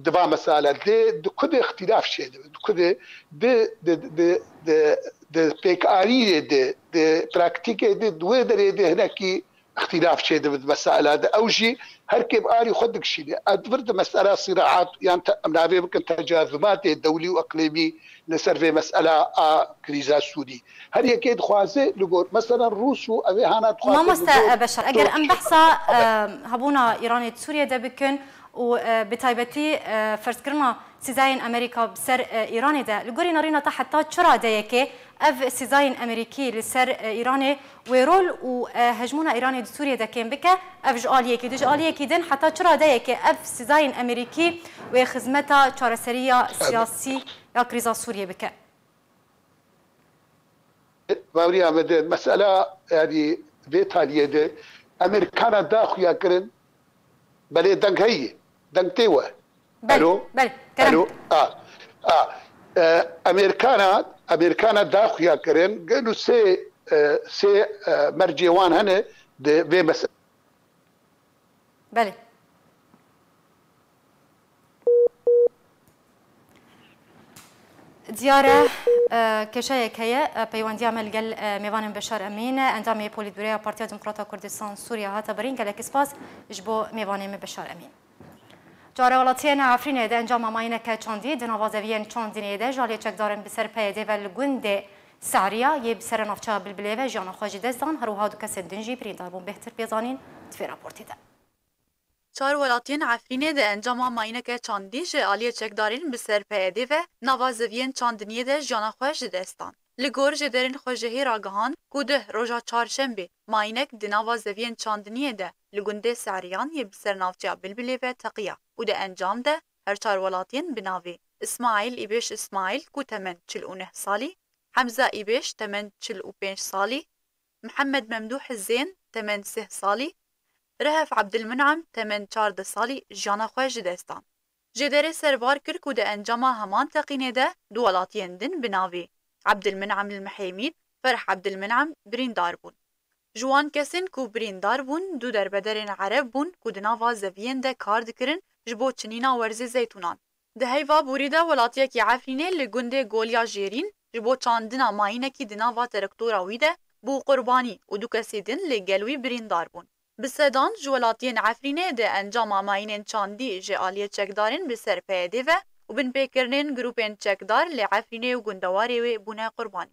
Di va mesela de di ku de îxtîlaf çêdibe, di ku de di, di, di, di, di pêkarîyê de, di praktîkê de, di wê derê de hinekî îxtîlaf çêdibe di mesela de. Ew jî her kê bi alî xwe dikişîne. Ez di vir di mesela sîraat yan te-, em navê bikin tecazumatê dewlî û iqlîmî li ser vê mesela a krîza Sûrî. Her yekê dixwaze li gor, mesela Rûs û ev ê hana dixwaze li Mamoste gor Beşar, eger em Tirkiye behsa, e, hebûna Îranê di Sûriyê de bikin û, e, bi taybetî, e, ferzkirina sîzayên Amerîka bi ser, e, Îranê de, li gorî nerîna te heta çi radeyekê ev sîzayên Amerîkî li ser, e, Îranê wê rol û, e, hejmûna Îranê di Sûriyê de kêm bike? Ev ji aliyekî, di ji aliyekî din heta çi radeyekê ev sîzayên Amerîkî wê xizmeta çareseriya siyasî ya krîza Sûriyê bike? Baweriya me de mesela, yanî vê taliyê de Amerîkana da xuya kirin, belê deng heye, deng tê we. Belê, Alo? Belê, kerem. Alo? A, a. E, Amerîkana, Amerîkana da xuya kirin, gelo sê, e, sê, e, mercê wan hene di vê mesela. Belê. Diyar e, e, kêşeyek heye, e, peywendiya me li gel, e, mêvanên Beşar Emîn, endamê Polîtbûroya Partiya Demokrata Kurdistan Sûriye hate birîn. Gelek spas ji bo mêvanê me Beşar Emîn. Çar welatiyên Efrînê di encama mayîneke çandî di nava zeviyên çandiniyê de ji aliyê çekdarên bi ser P Y D ve li gundê Seriya yê bi ser navçeya Bilbilê ve jiyana xwe ji dest dan, her wiha du kesên din jî birîndar bûn. Bêhtir pê zanîn di vê raportê de. Çar welatiyên Efrînê di encama mayîneke çandî ji aliyê çekdarên bi ser P Y D ve nava zeviyên çandiniyê de jiyana xwe ji dest dan. Li gor jêderên xwejihê ragihand ku duh roja çarşembê mayînek di nava zeviyên çandiniyê de li gundê Seriyan yê bi ser navçeya Bilbilê ve teqiya û di encam de her çar welatiyên bi navê Îsmaîl Îbêş Îsmaîl ku temen çil û neh salî, Hemza Îbêş temen çil û pênc salî, Mihemed Memdûh Hizên temen sih salî, Rehef Ebdilmineim temen çardeh salî jiyana xwe ji dest dan. Jêderê serbar kir ku di encama heman teqînê de du welatiyên din bi navê Ebdilmineim El Mihêmîd, Ferh Ebdilmineim birîndar bûn. Ji wan kesên ku birîndar bûn, du derbederên Ereb bûn ku di nava zeviyên de kar dikirin ji bo çinîna werzê zeytûnan. Di heyva borî de welatiyekî Efrînê li gundê Goliya Jêrîn ji bo çandina mayînekî di nava terektora wî de bû qurbanî û du kesî din li gel wî birîndar bûn. Bi sedan ji welatiyên Efrînê di encama mayînên çandî ji aliyê çekdarên bi ser P Y D ve û binpêkirinên grûpên çekdar li Efrînê û gundewarê wê bûne qurbanî.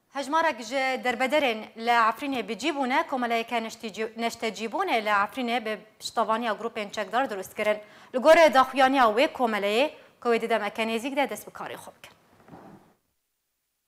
Hejmarek ji derbederên li Efrînê bi cî bûne, komeleyeke neştecî-, neştecîbûnê li Efrînê bi piştevaniya grûpên çekdar dirust kirin. Li gorî daxuyaniya wê komeleyê, ku wê di demeke nêzîk de dest bi karê xwe bikin.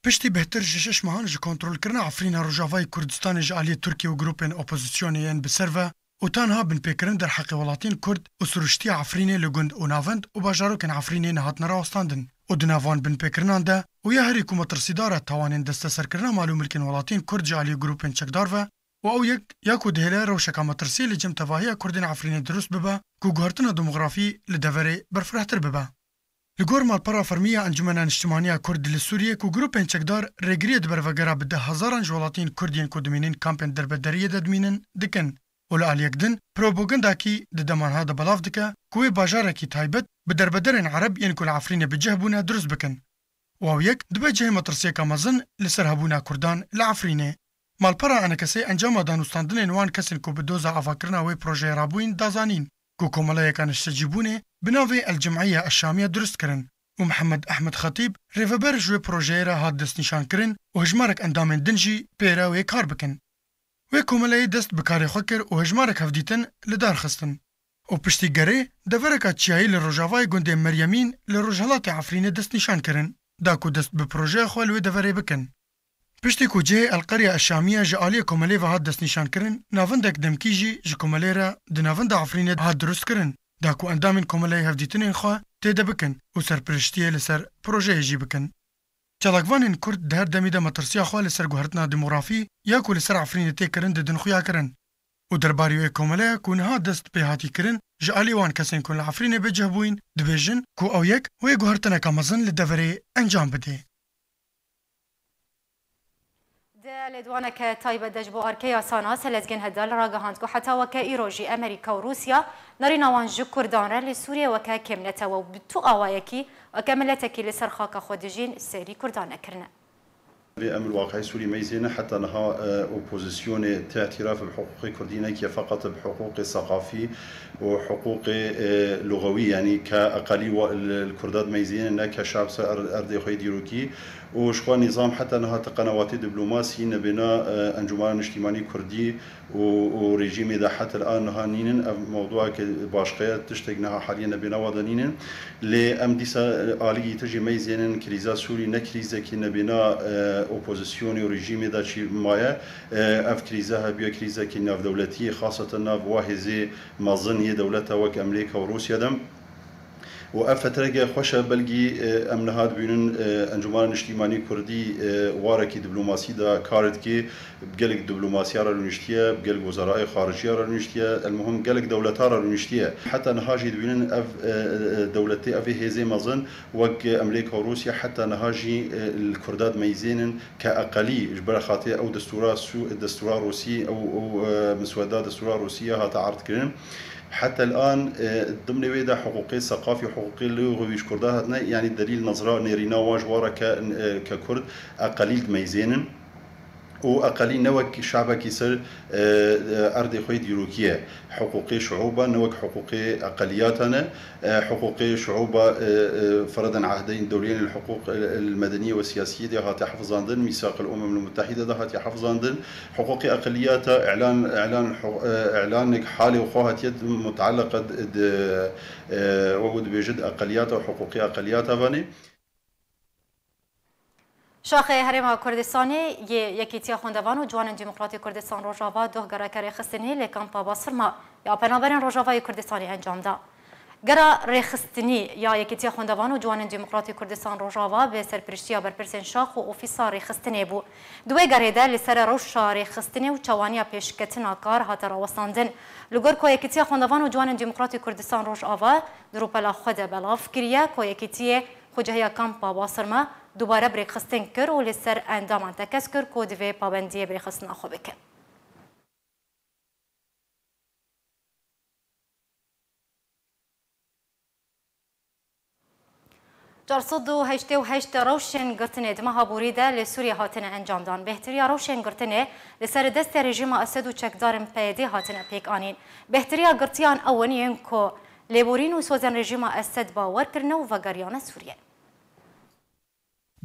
Piştî bêhtir ji şeş mehan ji kontrolkirina Efrîna Rojavayê Kurdistanê ji aliyê Tirkiye û grûpên opozisyonê yên bi ser ve û ta niha binpêkirin derheqê welatiyên Kurd û siruştiya Efrînê li gund û navend û bajarokên Efrînê nehatine rawestandin û di nav wan binpêkirinan de û ya herî ku metirsîdar e tawanên desteserkirina mal û milkên welatiyên Kurd ji aliyê grûpên çekdar ve û ew yek ya ku dihêle rewşeka metirsiyê li cem tevahiya Kurdên Efrînê dirust bibe ku guhertina demografî li deverê berfirehtir bibe. Li gor malpera fermî ya Encûmena Niştimanî ya Kurd li Sûriyê ku grûpên çekdar rêgiriyê di bervegera bi deh hezaran ji welatiyên Kurd yên ku dimînin kampên derbederiyê de dimînin dikin û li aliyek din propagandakî di dema niha de belav dike ku wê bajarekî taybet bi derbederên Ereb yên ku li Efrînê bi cih bûne dirust bikin û ew yek dibe cihê metirsiyeka mezin li ser hebûna Kurdan li Efrînê. Malpera Enekesê encama danûstandinên wan kesên ku bi doza avakirina wê projeyê rabûyîn da zanîn ku komeleyeka neştecîbûnê bi navê El Cim'iye Eşşamiye dirust kirin û Mihemed Ehmed Xetîb, rêveber ji wê projeyê re hat destnîşankirin û hejmarek endamên din jî pê re wê kar bikin. Wê komeleyê dest bi karê xwe kir û hejmarek hevdîtin li dar xistin. û piştî gerê devereka çiyayî li rojavayê gundê Meryemîn li rojhilatê Efrînê destnîşan kirin, da ku dest bi projeya xwe li wê deverê bikin. Piştî ku cihê El Qerya Eşşamiye ji aliyê komelê ve hat destnîşankirin, navendek demkî jî ji komelê re di navenda Efrînê hat dirustkirin, da ku endamên komeleyê hevdîtinên xwe tê de bikin û serpiriştiyê li ser projeyê jî bikin. Çalakvanên Kurd di her demî de metirsiya xwe li ser guhertina demografî ya ku li ser Efrînê tê kirin didin xuyakirin û derbarî wê komeleya ku niha dest pê hatî kirin ji alî wan kesên ku li Efrînê bi cih bûyîn, dibêjin ku ew yek wê guhertineka mezin li deverê encam bidê. Di lêdwaneke taybet de ji bo Arkeya Sanas, Lezgên Hedal ragihand ku heta weke îro jî Amerîka û Rûsya nerîna wan ji Kurdan re li Sûriyê weke kêmnetewe û bi tu awayekî weke miletekî li ser xaka xwe dijîn, seyrî Kurdan nekirine. Vê em li waqeyê Sûrî meyzêne heta niha, e, opozisyonê tê îtiraf bi hiqûqê Kurdî nekiye, feqet bi hiqûqê seqafî û hiqûqê, e, luxewî, yanî ke eqelî wa-, li, li Kurda dimeyzêne, ne ke şab ser er-, erdê xwe yê dîrokî. Û ji xwe nîzam heta niha ti qenewatê diplomasî nebêna, e, Encûmena Niştîmanî Kurdî û, û rejîmê de heta li a niha nînin. Ev mewdûa ke başqe ye, tiştek niha haliyê nebêna wa de nînin. Lê em dîsa, e, alî yî tijî meyzênin, krîza Sûrî ne krîzekî nebêna, e, opozisyonê û rejîmê de çî maye. E, ev krîze hebûye krîzekî navdewletî yê, xaseten nav wa hêzê mezin yê dewleta wek Amerîka û Rûsya de. û ev fetreke xweş e, belkî, e, em niha dibînin, e, Encûmena Niştîmanî Kurdî, e, warekî diplomasî de kar dike, bi gelek diplomasiya re rûniştiye, bi gelek wezarayê xariciya re rûniştiye, elmuhim gelek dewleta re rûniştiye. Heta niha jî dibînin ev, e, e, dewletê, ev ê hêzê mezin, wek Amerîka û Rûsya heta niha jî, e, li Kurda dimeyzênin ke eqelî ji ber xatirê ew destûra Sû-, destûra Rûsî, ew, ew, e, misweda destûra Rûsî ya hate erdkirin. Heta el-an, e, dimnê wê de hiqûqê seqafî, hiqûqê lûxî wî ji Kurda hatine, yanî delîl nezra nêrîna wan ji wan re ke, e, ke Kurd eqelî dimeyzênin. Û eqelî ne wek şabekî ser, e, e, erdê xwe yê dîrokî ye. Hiqûqê şuûba ne wek hiqûqê eqeliyata ne. E, hiqûqê şuûba, e, e, fereden ehdeyên dewleyên el-hiqûq el-medeniye ve siyasiyê de hate hifzandin, Mîsaq el-Umem el-Mutehîde de hate hifzandin. Hiqûqê eqeliyata îlan, îlan, e, îlanek halê xwe hatiye mutealliqe di, e, wek dibêjin eqeliyata û hiqûqê eqeliyata vanê. Şaxê Herêma Kurdistanê yê Yekîtiya Xwendevan û Ciwanên Demokratî Kurdistan Rojava doh gereke rêxistinî li kampa Basirma ya penaberên Rojavayê Kurdistanê encam da. Gera rêxistinî ya Yekîtiya Xwendevan û Ciwanên Demokratî Kurdistan Rojava bi serpiriştiya berpirsên şax û ofîsa rêxistinê bû. Di wê gerê de li ser rewşa rêxistinê û çawaniya pêşketina kar hate rawestandin. Li gor ku Yekîtiya Xwendevan û Ciwanên Demokratî Kurdistan Rojava di rûpela xwe de belav kiriye ku Yekîtiyê xucehiya kampa Basirma dubare bi rêxistin kir û li ser endaman tekez kir ku divê pabendiyê bi rêxistina xwe bikin. Çar sed û heştê û heşt rewşên girtinê di meha borî de li Sûriyê hatine encamdan. Bêhtiriya rewşên girtinê li ser destê rejîma Esed û çekdarên P Y D hatine pêkanîn. Bêhtiriya girtiyan ew in yên ku lêborîn û sozên rejîma Esed bawer kirine û vegeriyane Sûriyê.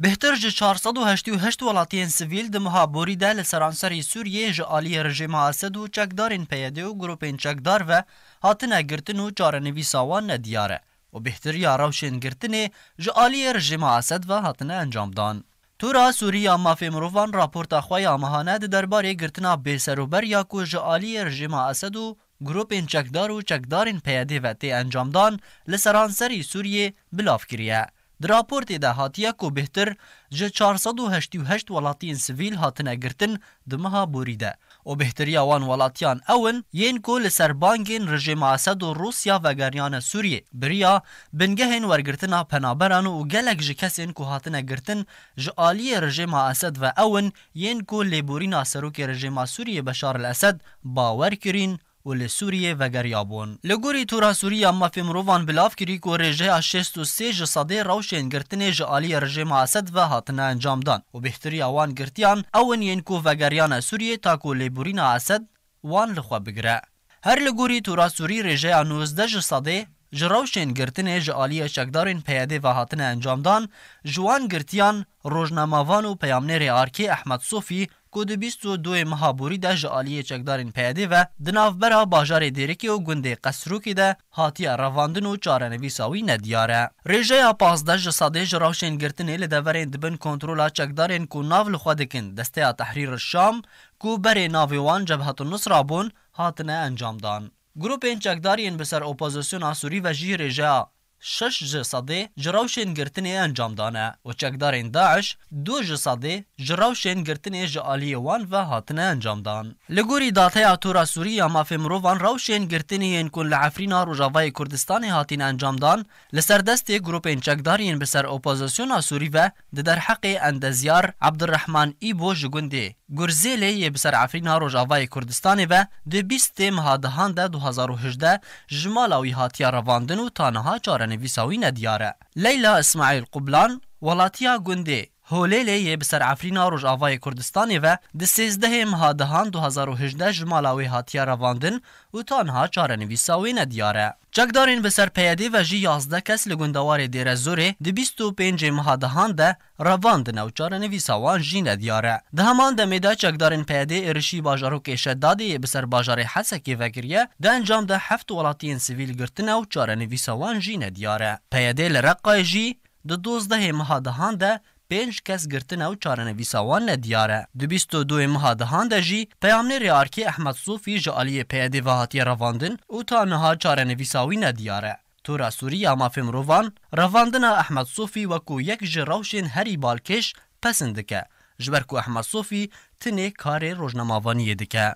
Bêhtir ji çar sed û heştê û heşt welatiyên sivîl di meha borî de li seranserî Sûriyê ji aliyê rejîma Esed û çekdarên P Y D û grûpên çekdar ve hatine girtin û çarenivîsa wan nediyar e û bêhtiriya rewşên girtinê ji aliyê rejîma Esed ve hatine encamdan. Tora Sûrî ya Mafê Mirovan raporta xwe ya mehane di derbarê girtina bêserûber ya ku ji aliyê rejîma Esed û grûpên çekdar û çekdarên P Y D ve tê encamdan li seranserî Sûriyê bilav kiriye. Di raportê de hatiye ku bêhtir ji çar sed û heştê û heşt welatiyên sivîl hatine girtin di meha borî de û bêhtiriya wan welatiyan ew in yên ku li ser bangên rejîma Esed û Rûsya vegeriyane Sûriyê, bi riya bingehên wergirtina penaberan û gelek ji kesên ku hatine girtin ji aliyê rejîma Esed ve ew in yên ku lêborîna serokê rejîma Sûriyê Beşar el-Esed bawer kirîn û li Sûriyê vegeriyabûn. Li gorî Tora Sûrî ya Mafê Mirovan bilav kirî ku rêjeya şêst û sê ji sedê rewşên girtinê ji aliyê rejîma Esed ve hatine encamdan û bêhtiriya wan girtiyan ew in yên ku vegeriyane Sûriyê ta ku lêborîna Esed wan li xwe bigire. Her li gorî Tora Sûrî rêjeya nozdeh ji sedê ji rewşên girtinê ji aliyê çekdarên P Y D ve hatine encamdan, ji wan girtiyan rojnamevan û peyamnêrê arkê Ehmed Sofî ku di bîst û duyê meha borî de ji aliyê çekdarên P Y D ve di navbera bajarê Dêrikê û gundê Qesrûkê de hatiye revandin û çarenivîsa wî nediyar e. Rêjeya pazdeh ji sedê ji rewşên girtinê li deverên di bin kontrola çekdarên ku nav li xwe dikin Desteya Tehrîr Şam ku berê navê wan Cebhetun Nusra bûn, hatine encamdan. Grûpên çekdar yên bi ser opozisyona Sûrî ve jî rêjeya şeş ji sedê ji rewşên girtinê encam dane û çekdarên DAIŞ du ji sedê ji rewşên girtinê ji aliyê wan ve hatine encam dan. Li gorî dateya Tora Sûrî ya Mafê Mirovan, rewşên girtinê yên ku li Efrîna Rojavayê Kurdistanê hatine encam dan, li ser destê grûpên çekdar yên bi ser opozisyona Sûrî ve di derheqê endezyar Ebdurrehman Îbo ji gundê Gurzêlê yê bi ser Efrîna Rojavayê Kurdistanê ve di bîstê meha dehan de du hezar û hejdeh ji mala wî hatiye revandin û ta niha çarenivîsa wî nediyar e. Leyla Îsmaîl Qublan, welatiya gundê Holêlê yê bi ser Efrîna Rojavayê Kurdistanê ve di sêzdehê meha dehan du hezar û hejdeh ji mala wê hatiye revandin û ta niha çarenivîsa wê nediyar e. Çekdarên bi ser P Y D ve jî yazdeh kes li gundewarê Dêrezorê di bîst û pêncê meha dehan de revandine û çarenivîsa wan jî nediyar e. Di heman demê de çekdarên P Y D êrişî bajarokê Şedadê yê bi ser bajarê Hesekê vekiriye, di encam de heft welatiyên sivîl girtine û çarenivîsa wan jî nediyar e. P Y D li Reqayê jî di dozdehê meha dehan de pênc kes girtine û çarenivîsa wan nediyar e. Di bîst û duyê meha dehan de jî peyamnêrê arkê Ehmed Sofî ji aliyê P Y D ve hatiye revandin û ta niha çarenivîsa wî nediyar e. Tora Sûrî ya Mafê Mirovan revandina Ehmed Sofî wekû yek ji rewşên herî balkêş pesind dike, ji ber ku Ehmed Sofî tinê karê rojnamevaniyê dike.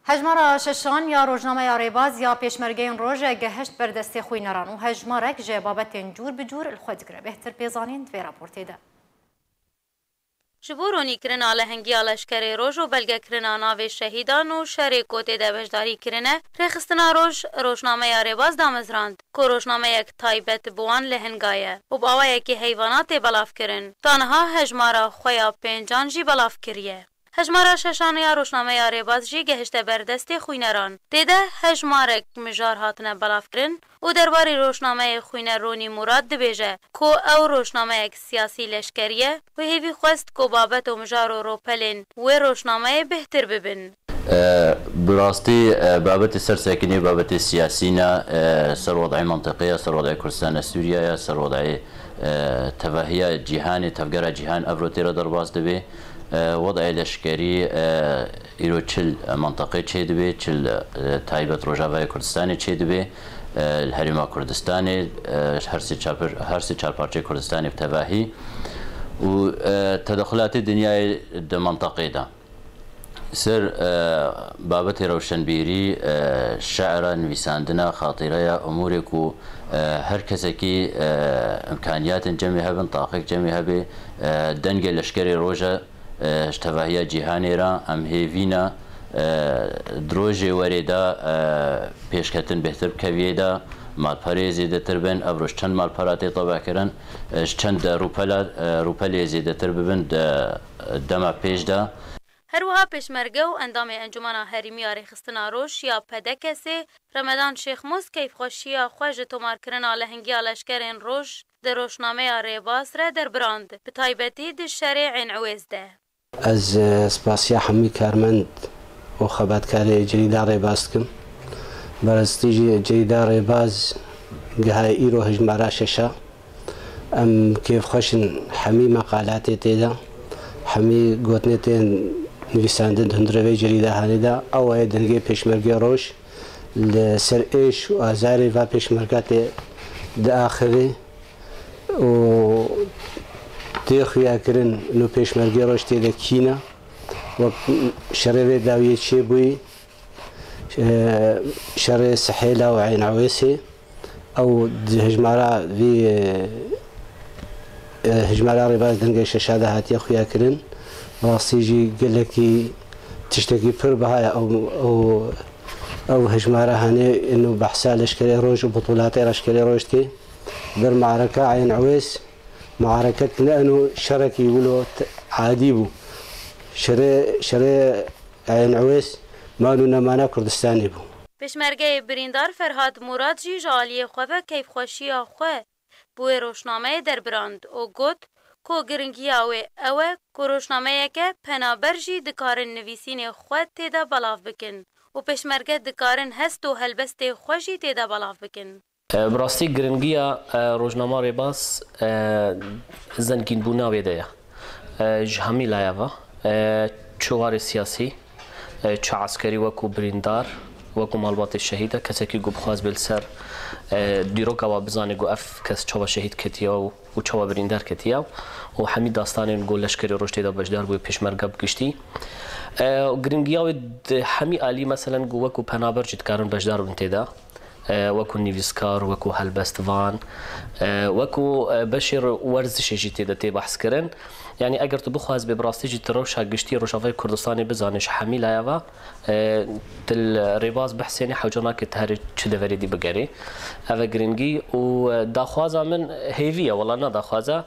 Hejmara şeşan ya Rojnameya Rêbaz ya Pêşmergeyên Roj gehişt ber destê xwîneran û hejmarek ji babetên cûr bi cûr li xwe digire. Bêhtir pê zanîn di vê raportê de. Ji bo ronîkirina lehengiya leşkerê roj û belgekirina navê şehîdan û şerê ku tê de beşdarî kirine, Rêxistina Roj rojnameya Rêbaz damezrand, ku rojnameyek taybet bi wan lehinga ye û bi awayekî heyvana tê belavkirin. Ta niha hejmara xwe ya pêncan jî belav kiriye. Hejmara şeşan ya rojnameya Rêbaz jî gehişte ber destê xwîneran. Tê de hejmarek mijar hatine belavkirin û derbarê rojnameyê xwîner Ronî Murad dibêje ku ew rojnameyek siyasî leşkerî ye û hêvî xwest ku babet û mijar û ropelên wê rojnameyê bêhtir bibin. E, bi rastî, e, babetê ser sekinî babetê siyasî ne, e, ser wedayê mentiqê ye, ser wedayê Kurdistana Sûriye ye, ser wedayê, e, tevahiya cîhanê, tevgera cîhan evro tê re derbas dibe. E, wedayê leşkerî, e, îro çil mentiqê çêdibe, çil, e, taybet Rojavayê Kurdistanê çêdibe, e, li Herêma Kurdistanê, e, her sê çar, her sê çar parçeyê Kurdistanê bi tevahî û, e, tedexulatê dinyayê di mentiqê de. Ser, e, babetê rewşenbîrî, e, şe'ra, nivîsandina, xatîreya, umûrê ku, e, her kesekî, e, imkaniyatên cemê hebin, taqek cemê hebe, e, dengê leşkerê roj e, e, ji tevahiya cîhanê re em hêvî ne, e, di rojê werê de, e, pêşketin bêhtir bikeviyê de, malperê zêdetir bin, ev roj çend malpera tê tebehkirin, e, ji çend de rûpela, e, rûpelê zêdetir bibin di dema pêş de. Her wiha pêşmerge û endamê Encûmena Herêmî ya Rêxistina Roj ya P D K S'ê Remedan Şêxmûs keyfxweşiya xwe ji tomarkirina lehingiya leşkerên roj di rojnameya Rêbaz re derbirand, bi taybetî di şerê Eyn Ewêz de. Ez, e, spasiya hemî karmend û xebatkarê cerîda Rêbaz dikim. Bi rastî jî cerîda Rêbaz gihaye îro hejmara şeş a. Em kêfxweş in hemî meqalatê tê de, hemî gotinê tên nivîsandin di hundirê vê cerîda hanê de. Ew e dengê pêşmergê roj li ser êş û azarê va pêşmerga tê diaxivê û tê xuyakirin, nû pêşmergê roj tê de kî ne. Wek şerê vê dawiyê çêbûyî, e, şerê Sihêla û Eyn Ewêsê, ew di hejmara vî, e, e, hejmara Rêbaz dengê şeşa de hatiye xuyakirin. Rastî jî gelekî tiştekî pir biha ye. Ew, ew, ew hejmara hanê ino behsa leşkerê roj û butûlatê leşkerê roj dike. Ber me'reka Eyn Ewês, me'reket ne ino şerekî wilo t-, adî bû. Şerê, şerê Eyn Ewês man û nemana Kurdistanê bû. Pêşmergeyê birîndar Ferhad Murad jî ji aliyê xwe ve keyfxweşiya xwe bi wê rojnameyê derbirand û got ku giringiya wê ew e ku rojnameyeke penaber jî dikarin nivîsînê xwe tê de belav bikin û pêşmerge dikarin hest û helbestê xwe jî tê de belav bikin. E, bi rastî giringiya, e, rojnama Rêbaz, e, zengînbûna wê de ye. E, ji hemî laya ve, e, çi warê siyasî, e, çi eskerî wekû birîndar, wekû malbatê şehîd e, kesekî ku bixwaz bê li ser, e, dîroka we bizanê ku ev kes çawa şehîd ketiye û, û çawa birîndar ketiye û hemî dastanên ku leşkerê roj tê de beşdar bûye pêşmerge bi giştî. E, giringiya wê di hemî alî, meselen, ku wekû penaber jî dikarin beşdar bin tê de. E, wekû nivîskar, wekû helbestvan, e, wekû, e, beşê re-, werzişê jî tê de tê behs kirin. Yanî eger tu bixwaz bê bi rastî jî tu rewşa giştî Rojavayê Kurdistanê bizanê ji hemî laya ve, e, tu li Rêbaz bihsênî hewce nake tu herî çi deverê dî bigerî. Ev e giringî û, e, daxwaza min hêvî ye, wela ne daxwaza.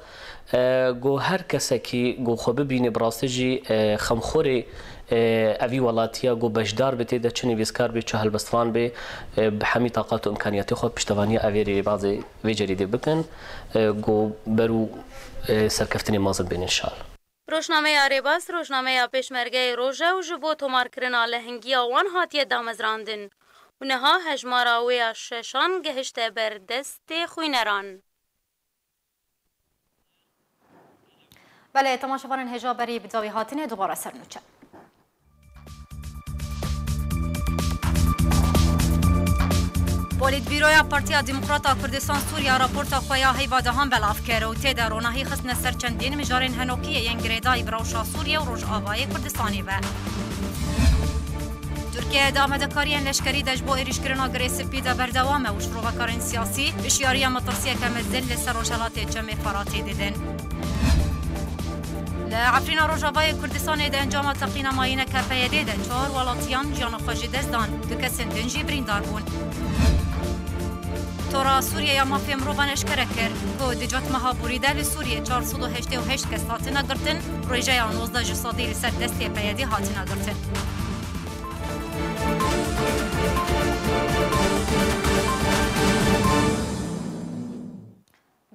E, ku her kesekî ku xwe bibîne bi rastî jî, e, xemxorê, e, evî welatiya ku beşdar be tê de, çi nivîskar be, çi helbestvan be, e, bi hemî taqat û îmkaniyatê xwe piştevaniya evê rêbazê vê cerîdê bikin, e, ku ber û, e, serkeftinê mezin bên înşallah. Rojnameya Rêbaz, rojnameya pêşmergeyê roj e û ji bo tomarkirina lehingiya wan hatiye damezrandin û niha hejmara wê ya şeşan gehişte ber destê xwîneran. Belê, temaşevanên hêja berî bi dawî hatinê dubare ser nûçe. Belê Biroya Partiya Demokrata Kurdistan Sûriya raporta xwe ya heyva dehan belav kir û tê de ronahî xistine ser çendên mijarên henokiyê yên girêdayî bi rewşa Sûriyê û Rojavayê Kurdistanê ve. Tirkiye di amadekariyên leşkerî de ji bo êrîşkirina Girê Spî de berdewam e û şirovekarên siyasî hişyariya metirsiyeke mezin li ser rojhelatê Çemê Feratê didin. Li Efrîna Rojavayê Kurdistanê di encama teqîna mayîneke P Y D'ê de çar welatiyan jiyana xwe ji dest dan, du kesên din jî birîndar bûn. Tora Sûriye ya Mafê Mirovan eşkere kir ku di cotmeha borî de li Sûriyê çar sed û heştê û heşt kes hatine girtin, rêjeya nozdeh ji sedî li ser destê P Y D'ê hatine girtin.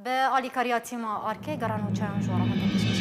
Bi alîkariya tîma Arkê, gerra nûçeyan ji we re hate pêşkêş.